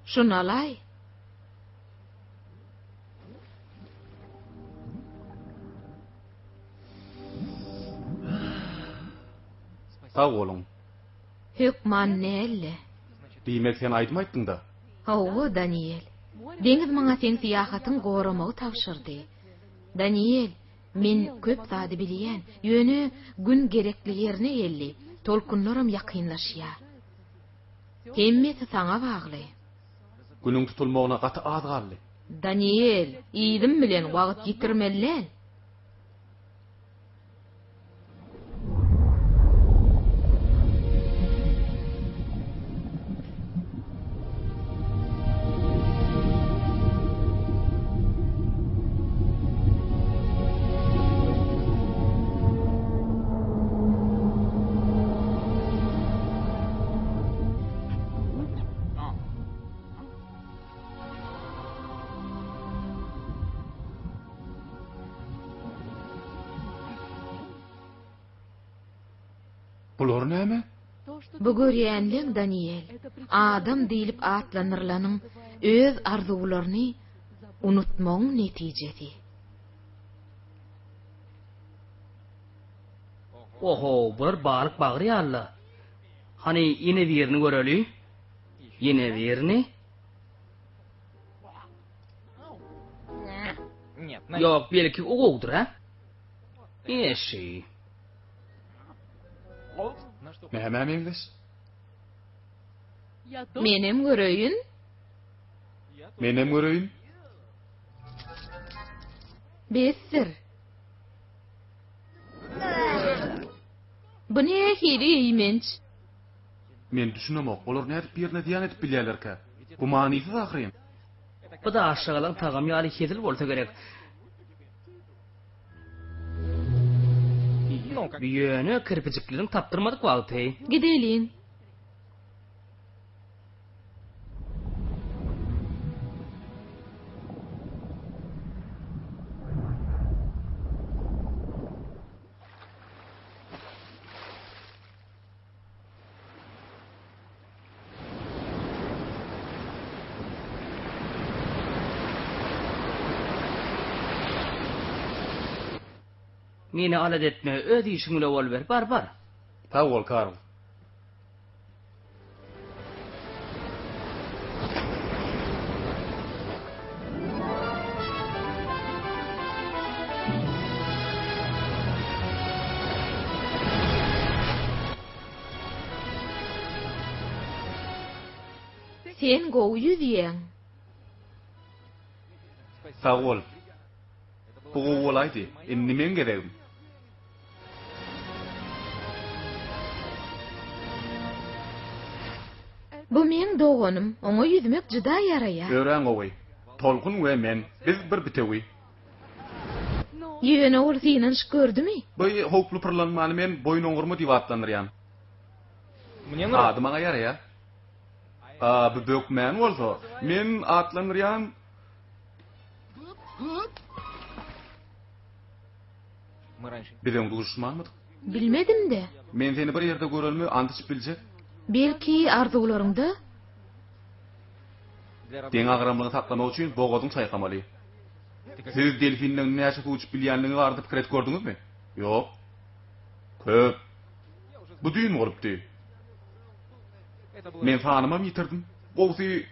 Şuny alaý. Sag boluň. Hökman nälle. Diýmek sen aýdym aýtdyň-da? Hawa, Daniýel. Deňiz maňa seň syýahatyň goramagy tabşyrdy. Daniýel, men köp zady bilýän, ýöne gün gerekli ýerine geldi, tolkunlaram ýakynlaşýar. Hemmesi saňa bagly. Günüň tutulmagyna gaty az galdy. Daniýel, yzym bilen wagt ýitirmeli däl. Bular näme? Bu görýänleň Daniýel, adam diýlip atlandyrylanyň öz arzuwlaryny unutmagyň netijesi. Oho, bular balyk bagry ýaly-la. Hany, ýene birini göreli. Ýene birini. Ýok, belki o gowudyr, hä? Ine şi. Nämä meňzeş? Menem göreýin. Menem göreýin. Besdir. Bu nähili eýmenç? Men düşünemok, olar nädip birine zyýan edip bilýärlerkä? Bu manysyz ahyryn. Bu-da aşşagalaň tagamy ýaly hezil bolsa gerek. Ýöne kirpijikleriň tapdyrmadyk wagty. Gideliň. Meni alada etme, öz işiň bile boluber, bar, bar. Sag bol, Karl. Sen gowy ýüzýäň. Sag bol. Bu gowy bolaýdy. Indi meň gezegim. Bu meň doganym. Oňa ýüzmek juda ýaraýar. Örän gowy. Tolkun we men, biz bir bitewi. Ýöne ol synanyşyp gördümi? Bu howply pyrlanmany men boýun oňurma diýip atlandyrýan. Ady maňa ýaraýar. A bu bökmäni bolsa men atlandyrýan. Biz öň duşuşmanmydyk? Bilmedim-de. Men seni bir ýerde görenime ant içip biljek. Belki, arzuwlaryňda? Deňagramlygy saklamak üçin bogazyň çaýkamaly. Siz delfinleň näçe suw içip bilýänligi barada pikir edip gördüňizmi? Ýok. Köp. Bu düýn bolupdy. Men sanymam ýitirdim. Gowusy,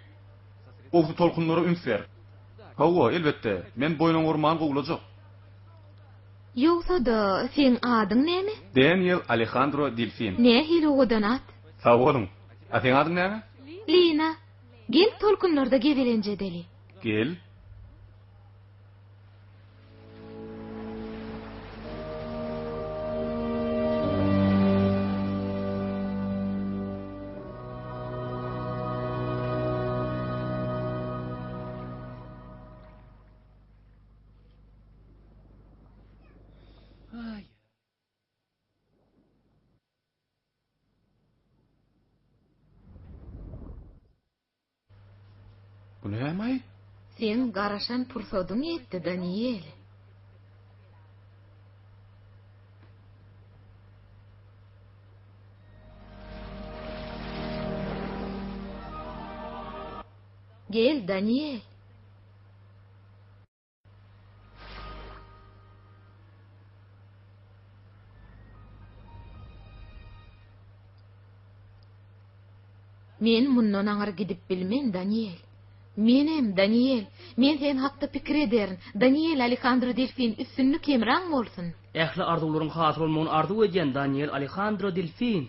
gowusy tolkunlara üns ber. Hawa, elbetde, men boýun oňurman gowulajak. Ýogsa-da, seň adyň näme? Daniel Alejandro Delfin. Nähili owadan at. Sag boluň. A seň adyň näme? Lina. Gel tolkunlarda gezelenç edeli. Gel. Bu näme-aý? Seň garaşan pursadyň ýetdi, Daniel. Gel, Daniel. Men mundan aňyr gidip bilmen, Daniel. Menem, Daniel. Men sen hakda pikir ederin. Daniel Alejandro Delfin, üstünlik hemraň bolsun. Ähli arzuwlaryň hasyl bolmagyny arzuw edýän Daniel Alejandro Delfin.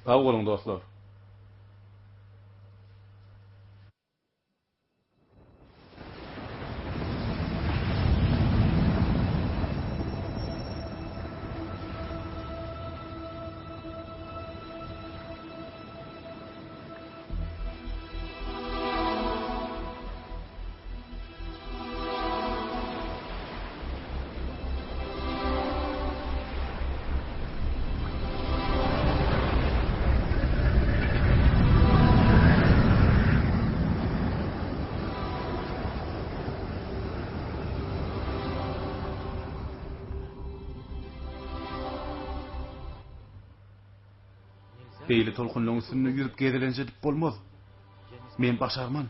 Sag boluň, dostlar. Beýle tolkunlaryň üstünde ýüzüp gezelenç edip bolmaz. Men başarman.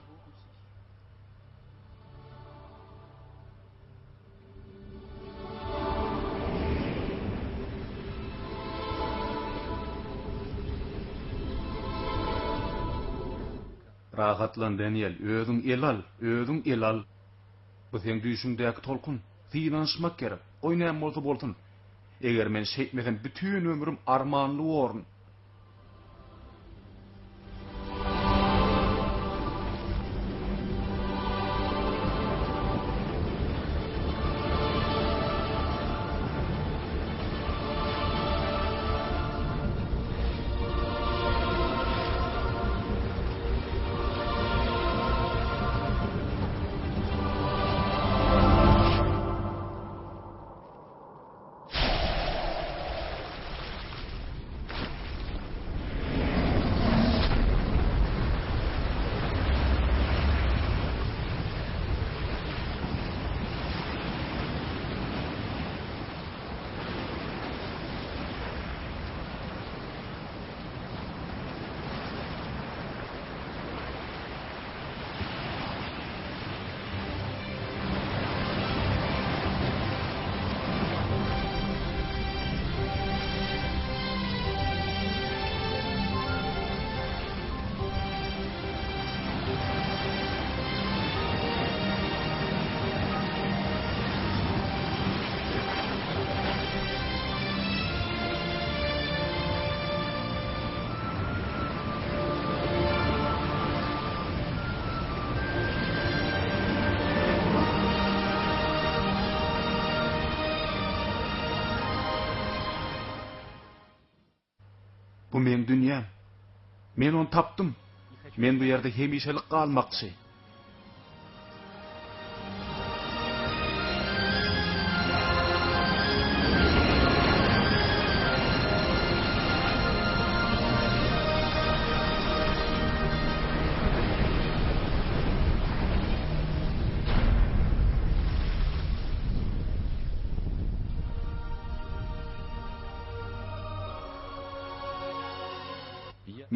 Rahatlan, Daniel, özüň el al, özüň el al. Bu seň düýşüňdäki tolkun. Synanyşmak gerek. Goý näme bolsa bolsun. Eger men şeýtmesem bütin ömrüm armanly borun. Bu meň dünýäm. Men ony tapdym. Men bu ýerde hemişelik galmakçy.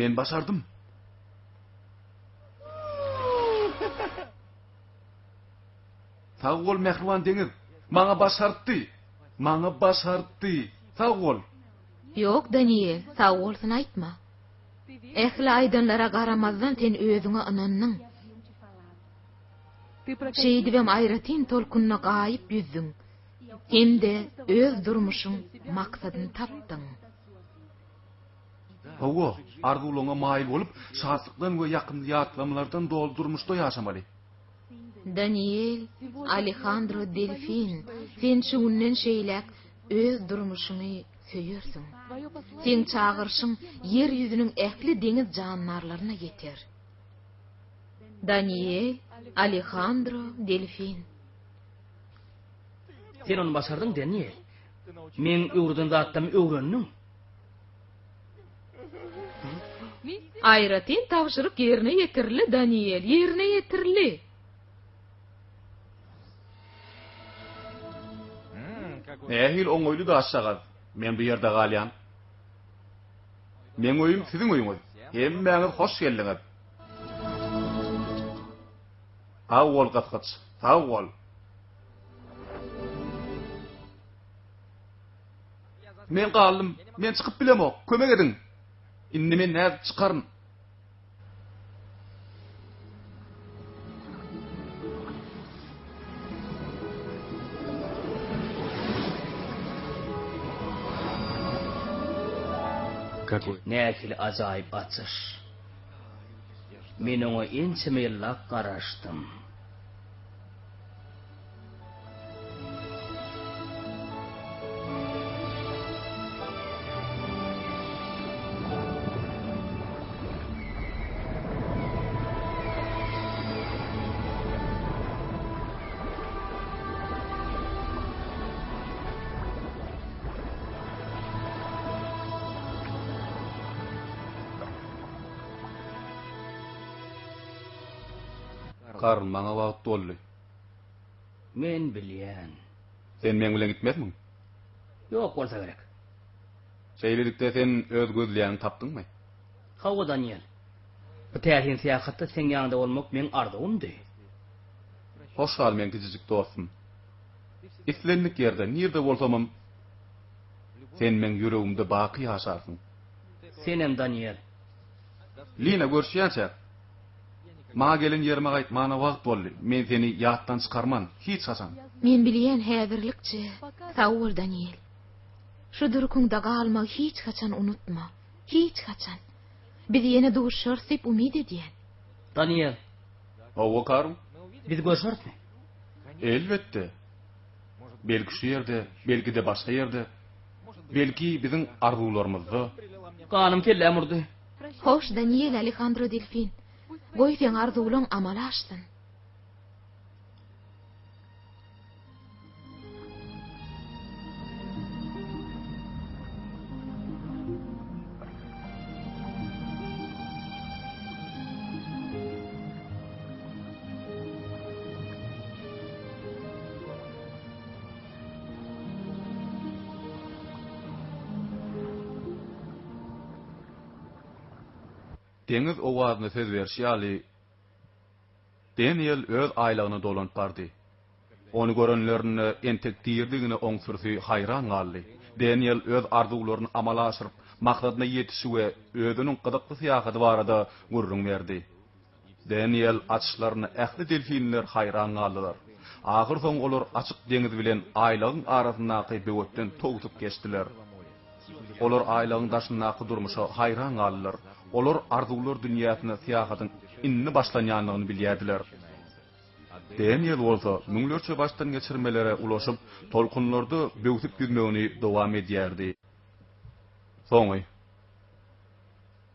Men başardym. Sag bol mähriban deňiz. Maňa başartdy. Maňa başartdy. Sag bol. Ýok, Daniýel, sag bolsun aýtma. Ähli aýdanlara garamazdan sen özüňe ynandyň. Şeýdibem aýratyn tolkunda gaýyp ýüzdüň hem-de öz durmuşyň maksadyny tapdyň. Hawa, arzuwlaryňa maýyl bolup, şatlykdan we ýakymly ýatlamalardan doly durmuşda ýaşamaly. Daniel Alehandro Delfin, sen şu günden şeýläk öz durmuşyňy söýersiň. Seň çagyryşyň ýer ýüzüniň ähli deňiz jandarlaryna ýeter. Daniel Alehandro Delfin. Sen ony başardyň, Daniel. Meň öwreden zatlarymy öwrendiň. Aýratyn tabşyryk ýerine ýetirildi, Daniel, ýerine ýetirildi. Nähili oňaýly daşjagaz. Men bu ýerde galýan. Meň öýüm siziň öýüňiz. Hemmäňiz hoş geldiňiz. Sag bol, gysgyç, sag bol. Men galdym. Men çykyp bilemok. Kömek ediň. Indi men nädip çykaryn? Nähili ajaýyp açyş! Men oňa ençeme ýyllap garaşdym. Karl, maňa wagt boldy. Men bilýän. Sen meň bilen gitmezmiň? Ýok bolsa gerek. Şeýlelikde sen öz gözleýäniňi tapdyňmy? Hawa, Daniel. Bu täsin syýahatda seň ýanyňda bolmak meň arzuwymdy. Hoş gal, meň kiçijik dostum. Islendik ýerde, nirde bolsamam, sen meň ýüregimde baky ýaşarsyň. Senem, Daniel. Lina, görüşýänçäk. Maňa gelen ýerime gaýtmana wagt boldy. Men seni ýatdan çykarman, hiç haçan. Men bilýän häzirlikçe. Sag bol, Daniel. Şu durkuňda galmagy hiç haçan unutma. Hiç haçan. Biz ýene duşarys diýip umyt edýän. Daniel. Hawa, Karl. Biz görşerismi? Elbetde. Belki şu ýerde, belki-de başga ýerde. Belki biziň arzuwlarymyzda. Ganym kelläm urdy. Hoş, Daniel Alejandro Delfin. Goý seň arzuwlaň amala aşsyn. Deňiz owazyna söz berşi ýaly, Deniel öz aýlagyna dolanyp bardy. Ony görenlerinde entek diridigine oň sürüsi haýran galdy. Deniel öz arzuwlaryny amala aşyryp, maksadyna ýetişi we özüniň gyzykly syýahaty barada gürrüň berdi. Daniel açyşlaryna ähli delfinler haýran galdylar. Ahyrsoňy olar açyk deňiz bilen aýlagyň arasyndaky böwetden towsup geçdiler. Olar aýlagyň daşyndaky durmuşa haýran galdylar. Olar arzuwlar dünýäsine syýahatyň indi başlanýandygyny bilýärdiler. Daniel bolsa müňlerçe başdan geçirmelere ulaşyp, tolkunlarda böwsüp ýüzmegini dowam edýärdi. Soňy.